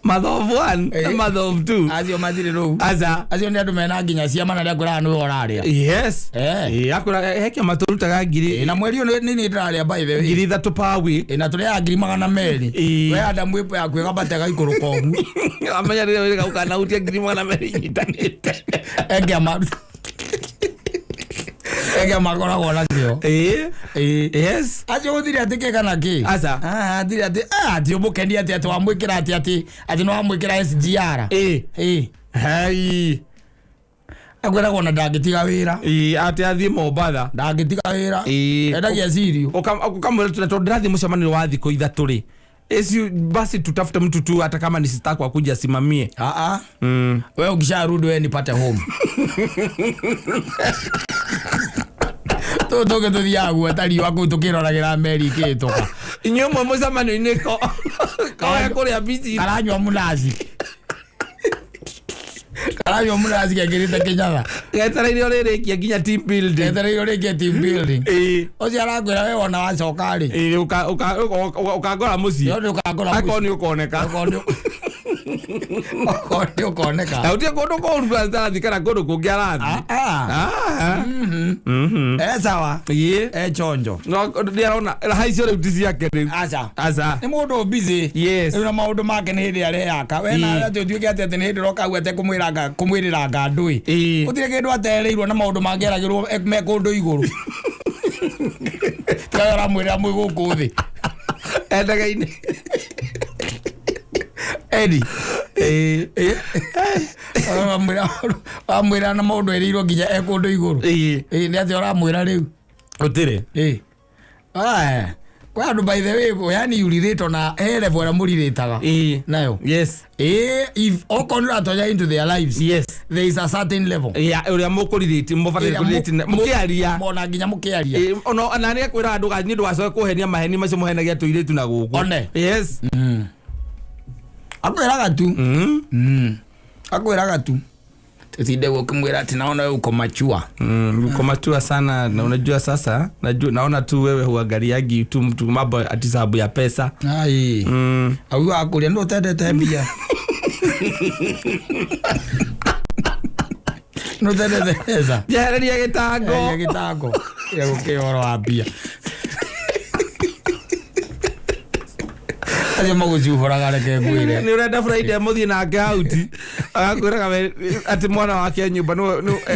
Mother of one na mother of two. Acio matirĩ rũu. Aca. Acio nĩ andũ mena nginya ciama na arĩa akwĩraga nĩwe ũrarĩa. Yes. Eh. Ĩ, akwĩra he kĩama tũrutaga ngiri Ĩ, na mweri ũyũ nĩ niĩ ndĩrarĩa by the way. 3,000 per week. Ĩ, na tũrĩaga 200,000. Ĩ. We Adamu ĩpo yaku ĩgambata ĩgaikũrũka ũguo. Amenya rĩrĩa wĩrĩga ũkanahutia 200,000 inyitanĩte. Ekĩama ekĩama akoragwo nakĩo. Ĩ. Ĩ. Yes. Acio gũtirĩ atĩ kĩ kana kĩ. Aca. Ah, hatirĩ atĩ ah, atĩ ũmũkenie atĩ atĩ wamwĩkĩra atĩ atĩ atĩ nĩ wamwĩkĩra SGR. Ĩ. Ĩ. Hei. Akwĩragwo ona ndangĩtiga wĩra. Ĩ, atĩ athiĩ Mombatha. Ndangĩtiga wĩra. Ĩ. Endagia cirio. Ukamwĩra tu tondũ ndĩrathiĩ mũcemanio wa thikũ ithatũ rĩ, ĩci basi tutafute mtu tu hata kama ni sister yako akuje asimamie. Ah ah. Mm. Wewe ukisharudi wewe nipate home. Tũtũ tũngĩ tũthiaga guota riũa kũu tũkĩroragĩra meri ikĩhĩtũka. Inyuĩ mwe mũcemanio-inĩ ko koya kũrĩa bici. Karanyua mũnaci. Karanyua mũnaci gekĩrĩte kĩnyatha. Getereire ũrĩrĩkia nginya team building. Getereire ũrĩkie team building. Ĩ. Ũcio arakwĩra we wona wacoka rĩ. Ĩ, ũkangora mũciĩ. Yo ndũkangora mũciĩ. Akorwo nĩ ũkoneka. Okorwo nĩ ũkoneka. Na gũtirĩ kũndũ kũũru arathiĩ kana kũndũ kũngĩ arathiĩ. Ah ah. Ah. Mhm. Eh sawa. Ĩ. Eh chonjo. No nĩ arona raha icio rĩu ti ciake rĩu. Aca. Aca. Nĩ mũndũ busy. Yes. Rĩu na maũndũ make nĩ hĩndĩ areyaka. We na Ĩ. atĩ ũtuĩke atĩ atĩ nĩ hĩndĩ ũroka hau atekũmwĩranga kũmwĩrĩranga ndũĩ. Ĩ. Gũtirĩ kĩndũ aterĩirwo na maũndũ mangĩ eragĩrwo me kũndũ igũrũ. Tiga ũramwĩrĩra mwĩ gũkũ thĩ. Endagainĩ. Edi. Ĩ. Ũramwĩra ũramwĩra na maũndũ erĩirwo nginya e kũndũ igũrũ. Ĩ. Ĩ nĩ atĩ ũramwĩra rĩu. Gũtirĩ. Ĩ. Aya. Kwa andũ by the way, yani you relate ona he level ĩrĩa mũrirĩtaga. Ĩ. Nayo. Yes. Ĩ, if okorwo nĩ ũratonya into their lives. Yes. There is a certain level. Ya ũrĩa mũkũrirĩti mũbataire Ĩrĩa kũrirĩti mũkĩaria. Ona nginya mũkĩaria. Ĩ, ona nĩ ekwĩra andũ niĩ ndũgacoke kũhenia maheni macio mũhenagia tũirĩtu na gũkũ. One. Yes. Akwĩraga tu. Mm. Akwĩraga tu. Tutinde gũkĩmwĩra atĩ naona wewe uko machua. Uko matua sana na unajua sasa najua, naona tu wewe huangaliagi tu mtu mambo ati sababu ya pesa. Ai. Auga akũria nĩ ũtendete mbia. Nĩ ũtendete mbeca. Njehereria gĩtango. Eheria gĩtango. Ĩrĩa gũkĩ ũhoro wa mbia. Acio magũcuhũraga reke ngwĩre. Nĩ ũrenda Friday mũthiĩ nake out agakwĩraga we atĩ mwana wake e nyũmba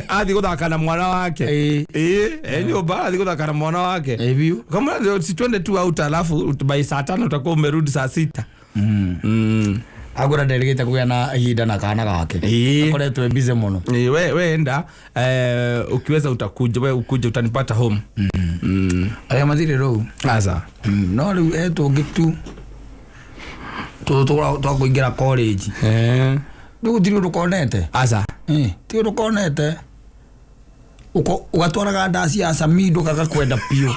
athiĩ gũthaka na mwana wake. Ĩ. Ĩ, e nyũmba athiĩ gũthaka na mwana wake. Ĩ biũ. Kama si twende tu out alafu by saa 5 utakuwa umerudi saa 6. Akwĩra nderĩgĩte kũgĩa na ihinda na kana gake. Ĩ. Akoretwo e busy mũno. Ĩ, we enda ukiweza utakuja, we ukuje utanipata home. Arĩa matirĩ rũu. Aca. No rĩu e tũngĩ tu tũtũ twa kũingĩra college. Eh. Rĩu gũtirĩ ũndũ konete. Aca. Ĩ, ti ũndũ konete. Ũgatwaraga ndaci ya Samido gagakwenda biũ.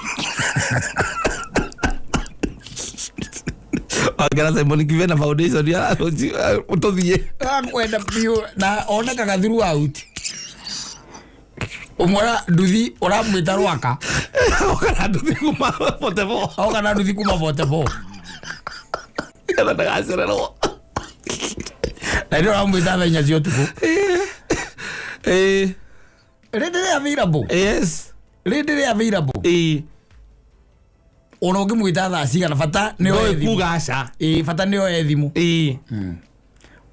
Wangera Simon Kivena Foundation ya tũthiĩ. Gagakwenda biũ na onekaga throughout. Ũmwera nduthi ũramwĩta Rwaka. Oka na nduthi kuma 44. Oka na nduthi kuma 44. Nĩgetha ndagacererwo. Na nĩ ũramwĩta thaa inya cia ũtukũ. Ĩ. Rĩ ndĩrĩ available. Yes. Rĩ ndĩrĩ available. Ĩ. Ona ũngĩmwĩta thaa cigana bata nĩ oe Ndũĩ thimũ. kuga aca. Ĩ, bata nĩ oe thimũ. Ĩ.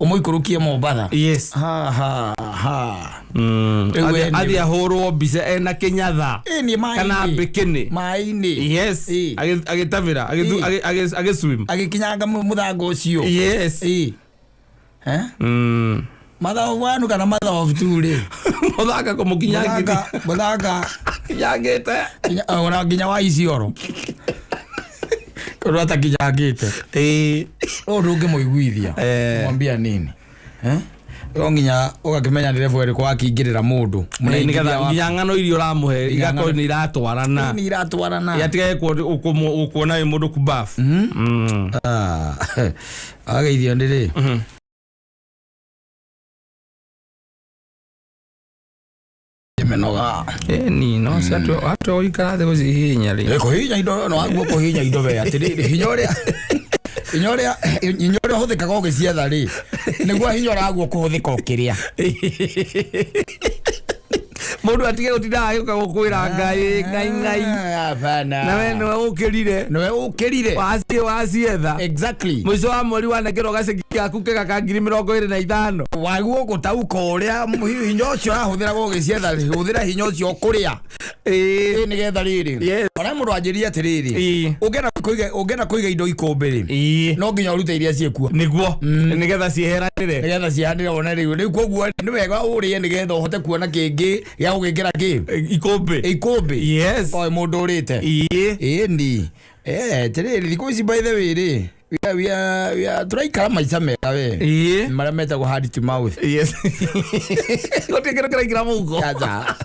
Ũmũikũrũkie Mombatha. Yes. Ha ha ha. Rĩu we nĩ- Athiĩ ahũrwo mbica ena kĩnyatha. Ĩ, nĩ maĩ-inĩ. Kana bikini. Maĩ-inĩ. Yes. Ĩ. Agĩtabĩra, Ĩ. agĩswim. Agĩkinyanga mũthanga ũcio. Yes. Ĩ. Eh? Mother of one kana mother of two rĩ. Mũthanga kũmũkinyangĩria. Mũthanga. Kinyangĩte. Ona nginya wa Isiolo. Tondũ atakinyangĩte. Ĩ. Ũũ ndũngĩmũiguithia. Eh. Mwambia nini? Eh? No nginya ũgakĩmenya nĩ level ĩrĩkũ wakĩingĩrĩra mũndũ. Nĩgetha nginya ng'ano iria ũramũhe igakorwo nĩ iratwarana. Nĩ iratwarana. Atigage kuona wĩ mũndũ kubafu. Ah, ageithio nĩ rĩ. Menoga. Ĩni no cio atwa gũikara thĩ gũcihihinya rĩ. Kũhihinya indo no aguo kũhihinya indo we atĩrĩrĩ hinya ũrĩa Hinya ũrĩa hinya ũrĩa ũhũthĩkaga ũgĩcietha rĩ, nĩguo hinya ũraguo kũhũthĩka ũkĩrĩa. Mũndũ atige gũtinda agĩũka gũkwĩra ngai ngai ngai. Hapana. Na we nĩwe ũkĩrire. Nĩwe ũkĩrire. Waciĩ wacietha. Exactly. Mũico wa mweri wanengerwo gaceki gaku kega ka 25,000. Waguo gũtaũka ũrĩa hinya ũcio ũrahũthĩra gũgĩcietha rĩ, hũthĩra hinya ũcio ũkũrĩa. Ĩĩ. Ĩ nĩgetha rĩrĩ. Yes. Ona mũndũ anjĩrire atĩrĩrĩ. Ĩĩ. Ũngĩenda kũiga indo ikũmbĩ rĩ, Ĩĩ. no nginya ũrute iria ciĩkuo. Nĩguo nĩgetha cieheranĩre. Nĩgetha cihanĩre wone rĩu. Rĩu koguo nĩ wega ũrĩe nĩgetha ũhote kuona kĩngĩ gĩa gũgĩkĩra kĩ? Ikũmbĩ. Ikũmbĩ. Yes. Oĩ mũndũ ũrĩte. Ĩĩ. Ĩni. Atĩrĩrĩ thikũ ici by the way rĩ, we are tũraikara maica mega we. Ĩĩ. Marĩa metagwo hand to mouth. Yes. Gũtirĩ kĩndũ kĩraingĩra mũhuko. Aca.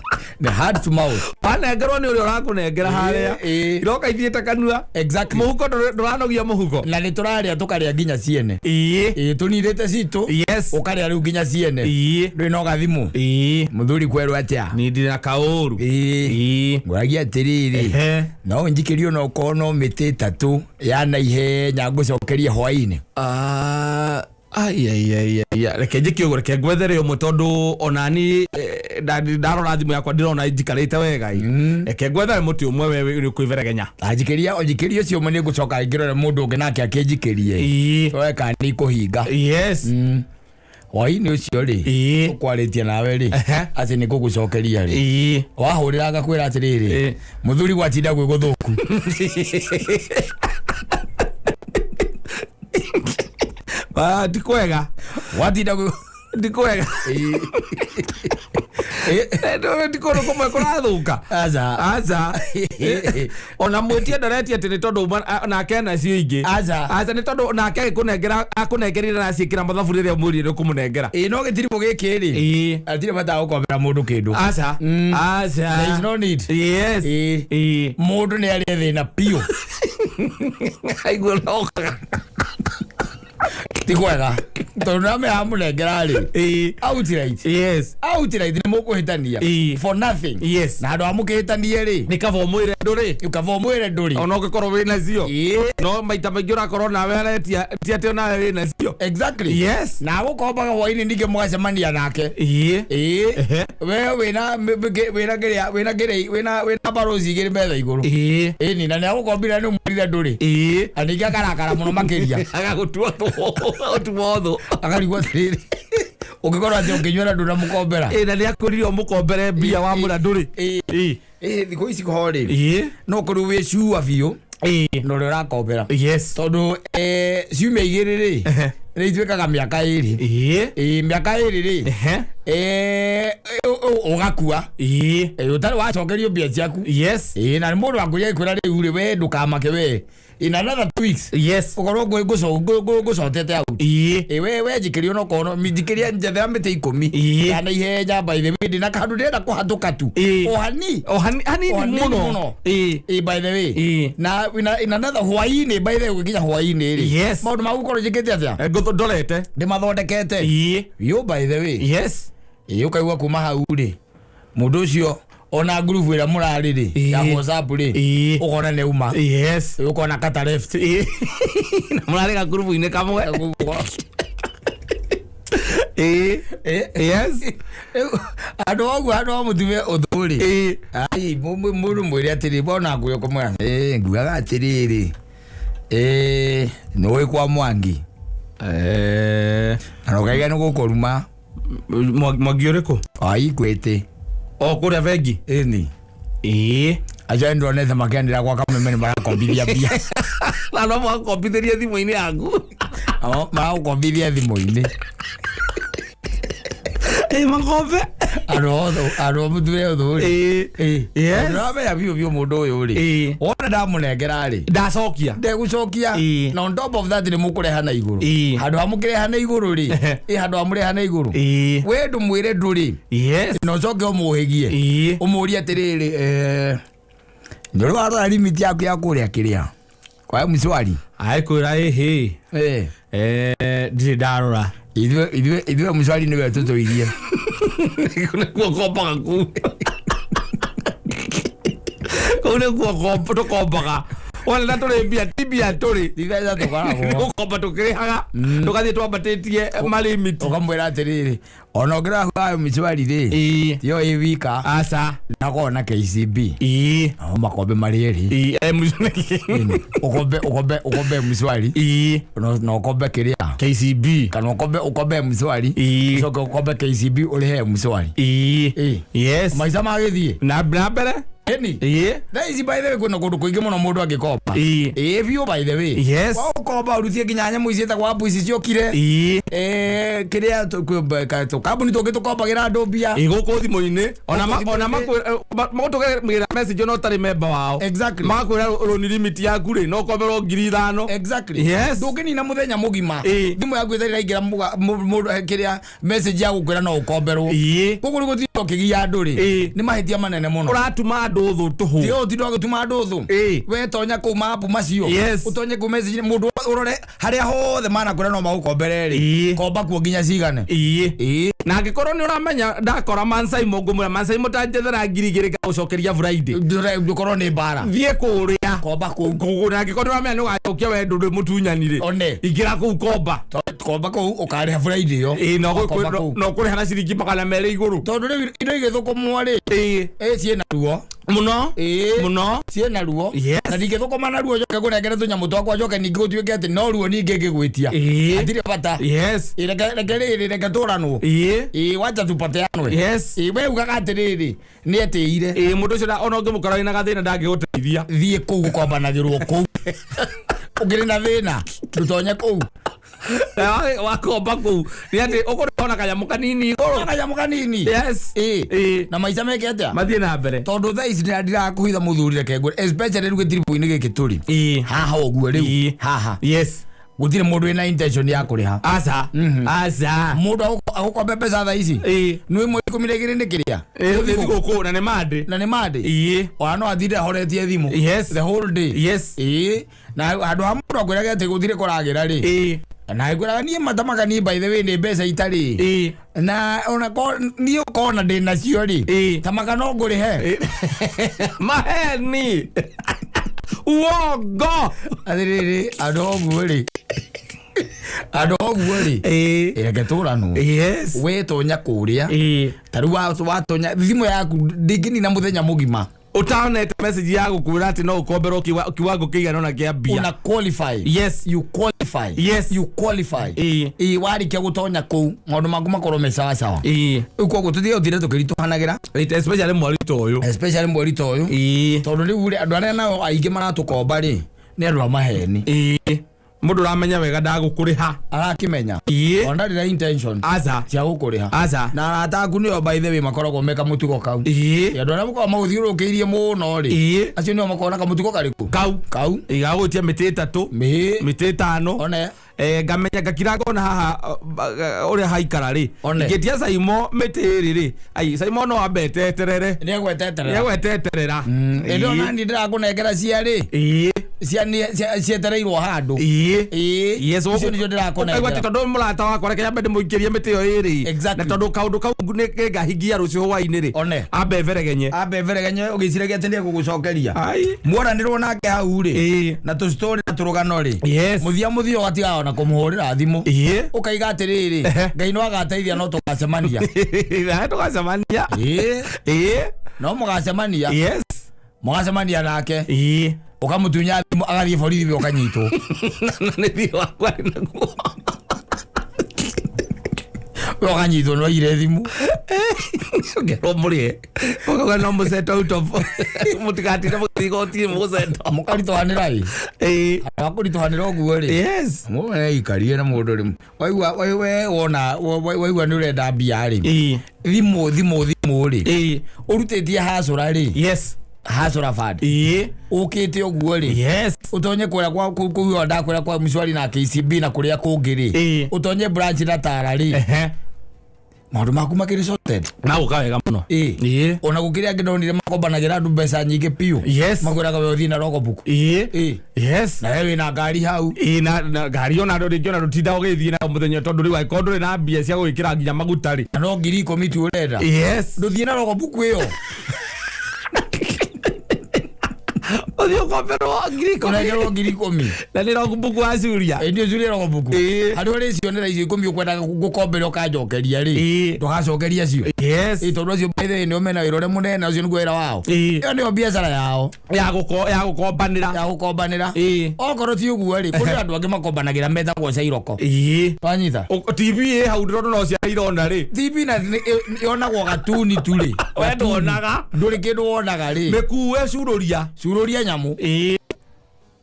Nĩ hand to mouth. Wanengerwo nĩ ũrĩa ũrakũnengera harĩa. Ĩĩ. Iroka ithiĩte kanua. Exactly. Mũhuko ndũranogia mũhuko. Na nĩ tũrarĩa tũkarĩa nginya ciene. Ĩĩ. Ĩĩ tũnirĩte citũ. Yes. Ũkarĩa rĩu nginya ciene. Ĩĩ. Ndũrĩ na ũgathimũ. Ĩĩ. Mũthuri kwerwo atĩa? Niĩ ndirĩ na kaũru. Ĩĩ. Ĩĩ. Ngũragia atĩrĩrĩ. Ehe. No njikĩrio no ũkorwo no mĩtĩ ĩtatũ ya naihenya ngũcokerie hwaĩ-inĩ. Ai, ai, ai, ai, ai. Reke njĩke ũguo, reke ngwethere ũmwe tondũ onani ndarora thimũ yakwa ndĩrona njikarĩte wega ĩ. Reke ngwethere mũtĩ ũmwe we ũrĩ kwĩberegenya. Anjikĩria ũnjikĩrie ũcio ũmwe nĩ ngũcoka ngĩrore mũndũ ũngĩ nake akĩnjikĩrie. Ĩĩ. Toe kana nĩ ikũhinga. Yes. Hwaĩ-inĩ ũcio rĩ, Ĩĩ. ũkwarĩtie nawe rĩ, Ehe. atĩ nĩ ngũgũcokeria rĩ. Ĩĩ. Wahũrĩra ngakwĩra atĩrĩrĩ, Ĩĩ. mũthuri gwatinda gwĩ gũthũku. Ah, ti kwega. Gwatinda gwĩ Ti kwega. Ĩĩ. Ti kũndũ kũmwe kũrathũka. Aca. Aca. Ona mwĩtie ndaretia atĩ nĩ tondũ nake ena cio ingĩ. Aca. Aca nĩ tondũ nake agĩkũnengera akũnengerire na aciĩkĩra mathabu rĩrĩa mwĩrire nĩ ũkũmũnengera. Ĩĩ no gĩtiribũ gĩkĩ rĩ, Ĩĩ. hatirĩ bata wa gũkombera mũndũ kĩndũ. Aca. Aca. There is no need. Yes. Ĩĩ. Ĩĩ. Mũndũ nĩ arĩe thĩna biũ. Aigua nokaga. Ti kwega. Tondũ name amũnengera rĩ, Ĩĩ. outright. Yes. Outright nĩ mũkũhĩtania. Ĩĩ. For nothing. Yes. Na handũ ha mũkĩhĩtanie rĩ, Nĩ kaba ũmwĩre ndũrĩ. kaba ũmwĩre ndũrĩ. Ona ũngĩkorwo wĩ nacio. Ĩĩ. No maita maingĩ ũrakorwo nawe aretia ti atĩ onawe wĩ nacio. Exactly. Yes. Na agũkombaga hwaĩ-inĩ ningĩ mũgacemania nake. Ĩĩ. Ĩĩ. Ehe. We wĩna wĩna kĩrĩa wĩna kĩrĩa wĩna wĩna barosi igĩrĩ metha igũrũ. Ĩĩ. Ĩni na nĩ agũkombire nĩ ũmwĩrire ndũrĩ. Ĩĩ. Na ningĩ akarakara mũno makĩria. Agagũtua thũ. Ũtuo thũ. Akarigwo atĩrĩrĩ. Ũngĩkorwo atĩ ũngĩnyuĩra ndũnamũkombera. Ĩĩ na nĩ akwĩrire ũmũkombere mbia wamũra ndũrĩ. Ĩĩ. Ĩĩ. Ĩĩ thikũ ici ho rĩ. Ĩĩ. No ũkorwo wĩ cua biũ Ĩĩ. na ũrĩa ũrakombera. Yes. Tondũ ciumia igĩrĩ rĩ, Ehe. nĩ ituĩkaga mĩaka ĩrĩ. Ĩĩ. Ĩĩ mĩaka ĩrĩ rĩ, Ehe. ũgakua. Ĩĩ. Ũtarĩ wacokerio mbia ciaku. Yes. Ĩĩ na nĩ mũndũ akwĩra kwĩra rĩu rĩ we ndũkamake we. In another 2 weeks Yes. ũkorwo ngũcotete out. Ĩĩ. Ĩĩ we we njikĩrio no kono njikĩria njethera mĩtĩ 10. Ĩĩ. Ya na ihenya by the way ndĩna handũ ndĩrenda kũhatũka tu. Ĩĩ. O hani. O hanini O hanini mũno. mũno. Ĩĩ. Ĩĩ by the way. Ĩĩ. Na in another hwaĩ-inĩ by the way gũkinya hwaĩ-inĩ rĩ. Yes. Maũndũ ma gũkorwo njĩkĩte atĩa? Ndorete. Ndĩmathondekete. Ĩĩ. Yo by the way. Yes. Ĩĩ ũkaigua kuma hau rĩ, mũndũ ũcio ona ngurubu ĩrĩa mũrarĩ rĩ ya Ĩĩ. WhatsApp rĩ, Ĩĩ. ũkona nĩ uma. Yes. Ũkona kata left. Ĩĩ. Na mũrarĩ gakurubu-inĩ kamwe. Ĩĩ. Yes. Rĩu, andũ oguo andũ a mũtume ũthũ rĩ, Ĩĩ. ai mũndũ mwĩre atĩrĩ bona nguo kũmwĩra ĩĩ nguaga atĩrĩrĩ, ĩĩ nĩũĩ kwa Mwangi na ũkaiga nĩ gũkũruma. Mwangi ũrĩkũ? Ai Equity. O kũrĩa bengi? Ĩni. Ĩĩ. Acio ndonete makĩanĩra gwa kameme nĩ marakombithia mbia. Na no mũgakombithĩria thimũ-inĩ yaku. Maragũkombithia thimũ-inĩ. Ĩĩ makombe. Andũ othe andũ a mũtume ũthũ rĩ. Ĩĩ. Ĩĩ. Yes. Ndĩramenya biũ biũ mũndũ ũyũ rĩ. Ĩĩ. Wona ndamũnengera rĩ. Ndacokia. Ndegũcokia. Ĩĩ. Na on top of that nĩ mũkũreha na igũrũ. Ĩĩ. Handũ ha mũkĩreha na igũrũ rĩ. Ĩ handũ ha mũreha na igũrũ. Ĩĩ. We ndũmwĩre ndũrĩ. Yes. Na ũcoke ũmũhĩgie. Ĩĩ. Ũmũrie atĩrĩrĩ nĩ ũrĩ warora limit yaku ya kũrĩa kĩrĩa kwa mshwari. Aĩkwĩra ĩhĩ. Eh. Ndirĩ ndarora. Ithuĩ mshwari nĩwe tũtũirie. Nĩkuo kombaga kuu. Kuu nĩkuo tũkombaga. Wona tũrĩ mbia ti mbia tũrĩ. Ti mbeca tũkoragwo. Gũkomba tũkĩrĩhaga tũgathiĩ twambatĩtie malimiti. Ũkamwĩra atĩrĩrĩ, ona ũngĩra hayo mishwari rĩ, Ĩĩ. tiyo ĩ wika Aca. nakorwo na KCB. Ĩĩ. Nao makombe marĩ erĩ. Ĩĩ, Ũkombe ũkombe ũkombe mshwari Ĩĩ. na ũkombe kĩrĩa KCB. kana ũkombe ũkombe mshwari Ĩĩ. ũcoke ũkombe KCB ũrĩhe mshwari. Ĩĩ. Ĩĩ. Yes. Maica magĩthiĩ. Na na mbere. Ĩni. Ĩĩ. Thaa ici by the way kwĩna kũndũ kũingĩ mũno mũndũ angĩkomba. Ĩĩ. Ĩĩ biũ by the way. Yes. Wa ũkomba ũrutie nginya nyamũ ici ciĩtagwo app ici ciokire. Ĩĩ. Kĩrĩa tũkambuni tũngĩ tũkombagĩra andũ mbia. Ĩĩ gũkũ thimũ-inĩ ona Gũkũ ona thimũ-inĩ. magũtũgĩra message ona ũtarĩ member wao. Exactly. Magakwĩra loan limit yaku rĩ no ũkomberwo 5,000. Exactly. Yes. Ndũngĩnina mũthenya mũgima. Ĩĩ. Thimũ yaku ĩtarĩ ĩraingĩra mũndũ kĩrĩa message ya gũkwĩra no ũkomberwo. Ĩĩ. Koguo rĩu gũtinda ũkĩgia andũ rĩ. Ĩĩ. Nĩ mahĩtia manene mũno. Ũratuma andũ thũ tũhũ. Tiga ũtinda ũgĩtuma andũ thũ. Ĩĩ. We tonya kũu mapu macio. Yes. Ũtonye kũu message mũndũ ũrore harĩa hothe manakwĩra no magũkombere rĩ. Ĩĩ. Komba kuo nginya cigane. Ĩĩ. Ĩĩ. Na angĩkorwo nĩ ũramenya ndakora Mansaimo ngũmwĩra Mansaimo ta njethera 2,000 ngagũcokeria Friday. Ndũkorwo nĩ mbara. Thiĩ kũrĩa. Komba kũu. Kũu na angĩkorwo nĩ ũramenya nĩ ũgacokia we ndũrĩ mũtunyani rĩ. One. Ingĩra kũu komba. Komba kũu ũkarĩha Friday ĩyo. Ĩĩ no Ũgakomba kũu. no kũrĩha na ciringi 200 igũrũ. Tondũ rĩu indo igĩthũkũmwo rĩ. Ĩĩ. Ĩ ciĩna ruo. Mũno. Ĩĩ. Mũno. Ciĩna ruo. Yes. Na ndingĩthũkũma na ruo njoke ngũnengere tũnyamũ twakwa njoke ningĩ gũtuĩke atĩ no ruo ningĩ ngĩgwĩtia. Ĩĩ. Hatirĩ bata. Yes. Ĩ, reke reke rĩrĩ reke tũranwo. Ĩĩ. Ĩ wacha tupateanwe. Yes. Ĩ we ugaga atĩrĩrĩ nĩ etĩire. Ĩĩ mũndũ ũcio ona ũngĩmũkora wĩna gathĩna ndangĩgũteithia. Thiĩ kũu gũkombanagĩrwo kũu. Ũngĩrĩ na thĩna ndũtonye kũu. Wakomba kũu nĩ atĩ ũkũrĩha ona kanyamũ kanini igũrũ. Kanyamũ kanini. Yes. Ĩ. Ĩĩ. Na maica meke atĩa? Mathiĩ na mbere. Tondũ thaa ici ndirakũhitha mũthuri reke ngwĩre especially rĩu gĩtiribũ-inĩ gĩkĩ tũrĩ. Ĩĩ. Haha ũguo rĩu. Ĩĩ. Haha. Yes. Gũtirĩ mũndũ wĩna intention ya kũrĩha. Aca. Aca. Mũndũ agũkombe mbeca thaa ici. Ĩĩ. Nĩ mweri 12 nĩ kĩrĩa? Ĩĩ thigũkũ na nĩ Monday. Na nĩ Monday. Ĩĩ. Ona no athire ahoretie thimũ. Yes. The whole day. Yes. Ĩĩ. Na handũ ha mũndũ akwĩrage atĩ gũtirĩ kũragĩra rĩ. Ĩĩ. Na ngwĩraga niĩ matamaka niĩ by the way nĩ mbeca itarĩ. Ĩĩ. Na ona niĩ ũkona ndĩ nacio rĩ. Ĩĩ. Tamaka no ngũrĩhe. Maheni. Uongo. Atĩrĩrĩ andũ ũguo rĩ. Andũ ũguo rĩ. Ĩĩ. Reke tũranwo. Yes. We tonya kũrĩa. Ĩĩ. Ta rĩu watonya thimũ yaku ndingĩnina mũthenya mũgima. Ũtaonete message ya gũkwĩra atĩ no ũkomberwo kiwango kĩigana ũna kĩa mbia. Una qualify. Yes. You qualify. Yes. You qualify. Ĩĩ. Ĩĩ warĩkia gũtonya kũu maũndũ maku makorwo me sawa sawa. Ĩĩ. Rĩu koguo tũtige gũtinda tũkĩritũhanagĩra. Especially mweri ta ũyũ. Especially mweri ta ũyũ. Ĩĩ. Tondũ rĩu rĩ andũ arĩa nao aingĩ maratũkomba rĩ nĩ andũ a maheni. Ĩĩ. Mũndũ ũramenya wega ndagũkũrĩha. Arakĩmenya. Ĩĩ. Ona ndarĩ na intention Aca. cia gũkũrĩha. Aca. Na arata aku nĩo by the way makoragwo me kamũtugo kau. Ĩĩ. Andũ arĩa makoragwo magũthiũrũrũkĩirie mũno rĩ. Ĩĩ. Acio nĩo makoragwo na kamũtugo karĩkũ? Kau. Kau. Igagũtia mĩtĩ ĩtatũ. Mĩĩ. Mĩtĩ ĩtano. One. Ngamenya ngakira ngona haha ũrĩa haikara rĩ. One. Ingĩtia Saimo mĩtĩ ĩrĩ rĩ. Ai Saimo no ambe eteterere. Nĩegweteterera. Nĩegweteterera. Ĩndĩ ona niĩ ndĩrakũnengera cia rĩ. Ĩĩ. Cia cietereirwo handũ. Ĩĩ. Ĩĩ. Yes, Icio nĩcio ũkaigua atĩ ndĩrakũnengera. tondũ mũrata wakwa reke nyambe ndĩmũikĩrie mĩtĩ ĩyo ĩrĩ. Exactly. Na tondũ kaũndũ kau nĩngahingia rũciũ hwaĩ-inĩ rĩ. One. Ambe beregenye. Ambe beregenye ũgĩciragia atĩ nĩegũgũcokeria. Ai. Muoranĩrwo nake hau rĩ. Ĩĩ. Na tũstory na tũrũgano rĩ. Yes. Mũthia mũthia ũgatigaga ona kũmũhũrĩra thimũ. Ĩĩ. Ũkaiga atĩrĩrĩ Ehe. Ngai no agateithia no tũgacemania. Na tũgacemania. Ĩĩ. Ĩĩ. No mũgacemania. Yes. Mũgacemania nake. Ĩĩ. Ũkamũtunya thimũ agathiĩ borithi we ũkanyitwo. Na nĩ thiĩ wakwa arĩ naguo. We ũkanyitwo nĩ waire thimũ. Ũkerwo mũrĩhe. Ũkauga no mũsettle out of mũtigatinde mũgĩthiĩ igoti-inĩ mũgũsettle. Mũkaritũhanĩra ĩ. Ĩĩ. Andũ a kũritũhanĩra ũguo rĩ. Yes. Mũndũ nĩaikarie na mũndũ rĩ. Waigua we wona waigua nĩ ũrenda mbia rĩ. Ĩĩ. Thimũ thimũ thimũ rĩ. Ĩĩ. Ũrutĩtie hacũra rĩ. Yes. Hacũra fund. Ĩĩ. Ũkĩte ũguo rĩ. Yes. Ũtonye kũrĩa kwa kũu ndakwĩra kwa Mshwari na KCB na kũrĩa kũngĩ rĩ. Ĩĩ. Ũtonye branch na Tara rĩ. Ehe. Maũndũ maku makĩrĩ sorted. Na gũka wega mũno. Ĩĩ. Ĩĩ. Ona gũkĩrĩ angĩ ndonire makombanagĩra andũ mbeca nyingĩ biũ. Yes. Makwĩraga we ũthiĩ na logbook. Ĩĩ. Ĩĩ. Yes. Na we wĩna ngari hau. Ĩĩ na ngari ona rĩngĩ ona ndũtinda ũgĩthiĩ nayo mũthenya tondũ rĩu angĩkorwo ndũrĩ na mbia cia gũgĩkĩra nginya maguta rĩ. Na no 10,000 tu ũrenda. Yes. Ndũthiĩ na logbook ĩyo. Ũthiĩ ũkomberwo 10,000. Ũnengerwo 10,000. Na nĩ logbook wa curia. Ĩ ndio curia logbook. Ĩĩ. Harĩa ũrĩcionera icio 10 ũkwendaga gũkombera ũkanjokeria rĩ. Ĩĩ. Ndũgacokeria cio. Yes. Ĩ tondũ acio by the way nĩo mena wĩra ũrĩa mũnene, ũcio nĩguo wĩra wao. Ĩĩ. Ĩyo nĩyo biacara yao. Ya gũko ya gũkombanĩra. Ya gũkombanĩra. Ĩĩ. Okorwo ti ũguo rĩ, kũrĩ andũ angĩ makombanagĩra metagwo cairoko. Ĩĩ. Wanyita? TV ĩ hau ndĩrona no ciana irona rĩ. TV na yonagwo gatuni tu rĩ. We nduonaga. Ndũrĩ kĩndũ wonaga rĩ. Mĩkue cururia. Cururia nyamũ. Ĩĩ.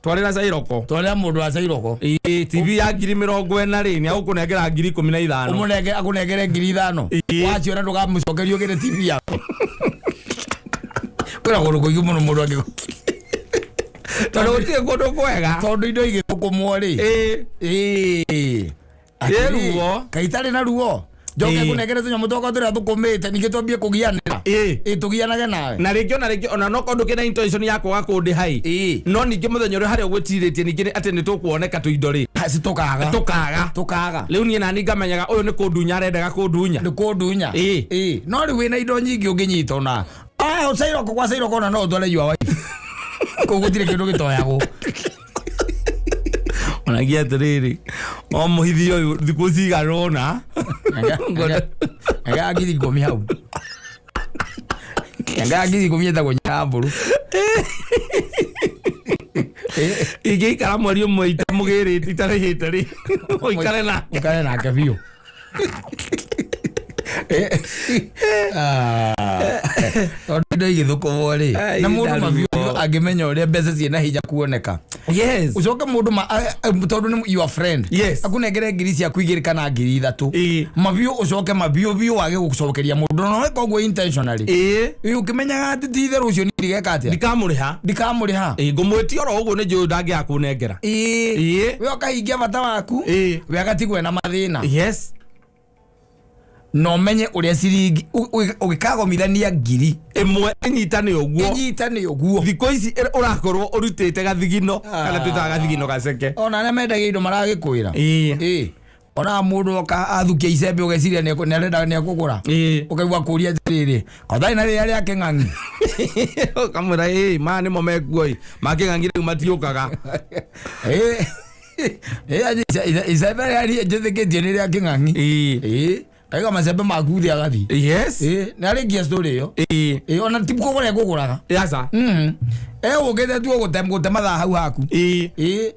Twarĩra cairoko. Twarĩra mũndũ wa cairoko. Ĩĩ, TV ya 40,000 rĩ, nĩ agũkũnengera 15,000. Ũmũnenge akũnengere 5,000. Ĩĩ. Waciona ndũkamũcokerie ũgĩre TV yaku. Kwĩna kũndũ kũingĩ mũno mũndũ angĩ. Tondũ gũtirĩ kũndũ kwega. Tondũ indo igĩthũkũmwo rĩ. Ĩĩ. Ĩĩ. Ĩ ruo. Kaĩ itarĩ na ruo. Njoke Ĩĩ. ngũnengere tũnyamũ twakwa tũrĩa thũkũmĩte ningĩ twambie kũgianĩra. Ĩĩ. Ĩĩ tũgianage nawe. Na rĩngĩ ona rĩngĩ ona no korwo ndũkĩrĩ na intention ya kwaga kũndĩha ĩ. Ĩĩ. No ningĩ mũthenya ũrĩa harĩa ũgwĩtirĩtie ningĩ atĩ nĩ tũkuoneka tũindo rĩ. Ci tũkaga. Tũkaga. Tũkaga. Rĩu niĩ nani ngamenyaga ũyũ nĩ kũndunya arendaga kũndunya. Nĩ kũndunya. Ĩĩ. Ĩĩ. No rĩu wĩna indo nyingĩ ũngĩnyita ona. Ah, cairoko kwa cairoko ona no ũtware your wife. Kũu gũtirĩ kĩndũ gĩtoyagwo. Onagia atĩrĩrĩ, o mũhithi ũyũ thikũ cigana ũna. Nega 10,000 hau. Nega 10,000 ĩtagwo nyambũrũ. Ingĩikara mweri ũmwe itamũgĩrĩte itarĩhĩte rĩ, ũikare nake. Ũikare nake biũ. Tondũ indo igĩthũkũmwo rĩ, Ai, na mũndũ ndaruo. mabiũ angĩmenya ũrĩa mbeca ciĩna hinya kuoneka. Yes. Ũcoke mũndũ tondũ nĩ your friend. Yes. Akũnengere ngiri ciaku 2 kana 3,000. Ĩĩ. Mabiũ ũcoke mabiũ biũ wage gũcokeria mũndũ na weka ũguo intentionally. Ĩĩ. Ĩĩ ũkĩmenyaga atĩ ti itherũ ũcio niĩ ndigeka atĩa? Ndikamũrĩha. Ndikamũrĩha. Ĩĩ, ngũmwĩtia oro ũguo nĩ njũĩ ndangĩaga kũnengera. Ĩĩ. Ĩĩ. We ũkahingia bata waku. Ĩĩ. We agatigwo ena mathĩna. Yes. Na ũmenye ũrĩa ciringi ũgĩkagomithania ngiri Ĩmwe ĩnyitane ũguo. ĩnyitane ũguo. Thikũ ici ũrakorwo ũrutĩte gathigino kana twĩtaga gathigino gaceke. Ona arĩa mendagia indo maragĩkwĩra. Ĩĩ. Ĩĩ. Ona mũndũ oka athukia icembe ũgeciria nĩarenda nĩekũgũra. Ĩĩ. Ũkaigua kũria atĩrĩrĩ, kothai na rĩrĩa rĩa kĩng'ang'i. Ũkamwĩra ĩĩ maya nĩmo mekuo ĩ makĩng'ang'i rĩu matiũkaga. Ĩĩ. Ĩĩ icembe rĩrĩa njĩtĩkĩtie nĩ rĩa kĩng'ang'i. Ĩĩ. Ĩĩ. Kaiga macembe maku thĩ agathiĩ. Yes. Ĩĩ nĩarĩkia story ĩyo. Ĩĩ. Ĩĩ ona ti kũgũra ekũgũraga. Aca. Egũkĩte tu gũte mathaa hau haku. Ĩĩ. Ĩĩ.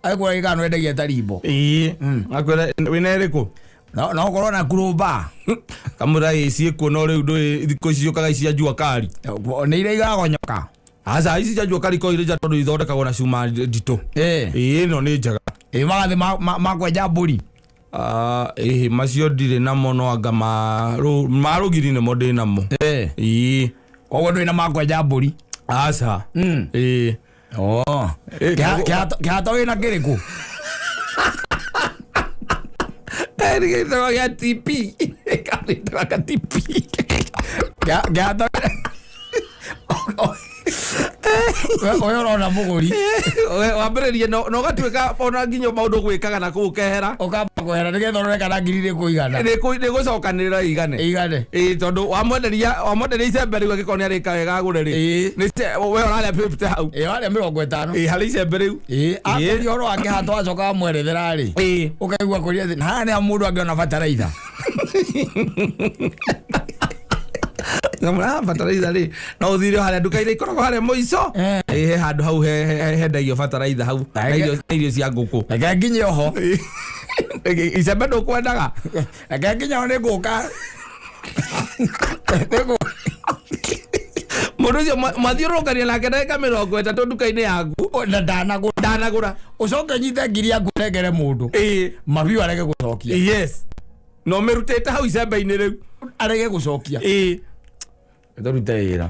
Agĩkũra gĩkano endagia tarimbo. Ĩĩ. Akwĩra wĩna ĩrĩkũ? No ũkorwo na kurũmba. Kamwĩra ĩĩ ciĩkuo no rĩu ndũĩ thikũ ici ciũkaga ici cia jua kari. Nĩ iria iragonyoka. Aca ici cia jua kari korwo irĩ njega tondũ ithondekagwo na cuma nditũ. Ĩĩ. Ĩĩ ĩno nĩ njega. Ĩĩ magathĩ makwenja mbũri. Ĩhĩ macio ndirĩ namo no anga ma rũgiri nĩmo ndĩ namo. Ĩĩ. Ĩĩ. Koguo ndũrĩ na makwenja mbũri. Aca. Ĩĩ. Oh. Kĩhato wĩna kĩrĩkũ? Gĩtagwo gĩa TP. Gĩtagwo gĩa TP. Kĩhato Ũyũ ũrona mũgũri. Wambĩrĩrie na ũgatuĩka ona nginya maũndũ gwĩkaga na kũu ũkehera. Ũkamba kwehera nĩgetha ũrore kana ngiri nĩkũigana. Nĩ gũcokanĩrĩra igane. Ĩigane. Ĩĩ tondũ wamwenderia icembe rĩu angĩkorwo nĩ arĩka wega agũre rĩ. Ĩĩ. We ũrarĩa 50 hau. Ĩĩ warĩa 50. Ĩĩ harĩ icembe rĩu. Ĩĩ akũria ũhoro wa kĩhato wacoka wamwerethera rĩ. Ĩĩ. Ũkaigua kũria atĩ haha nĩ ha mũndũ angĩona bataraitha. Ngamwĩra bataraitha rĩ no ũthire harĩa nduka-inĩ ikoragwo harĩa mũico. Ĩĩ he handũ hau hendagio bataraitha hau na irio cia ngũkũ. Reke nginye oho. Icembe ndũkwendaga. Reke nginye oho nĩ ngũka. Mũndũ ũcio mwathiũrũrũkania nake ndagĩka 30 nduka-inĩ yaku. Na ndanagũra. Ndanagũra. Ũcoke ũnyite ngiri yaku ũnengere mũndũ. Ĩĩ. Mabiũ arege gũcokia. Yes. Na ũmĩrutĩte hau icembe-inĩ rĩu. Arege gũcokia. Ĩĩ. Tũrute wĩra.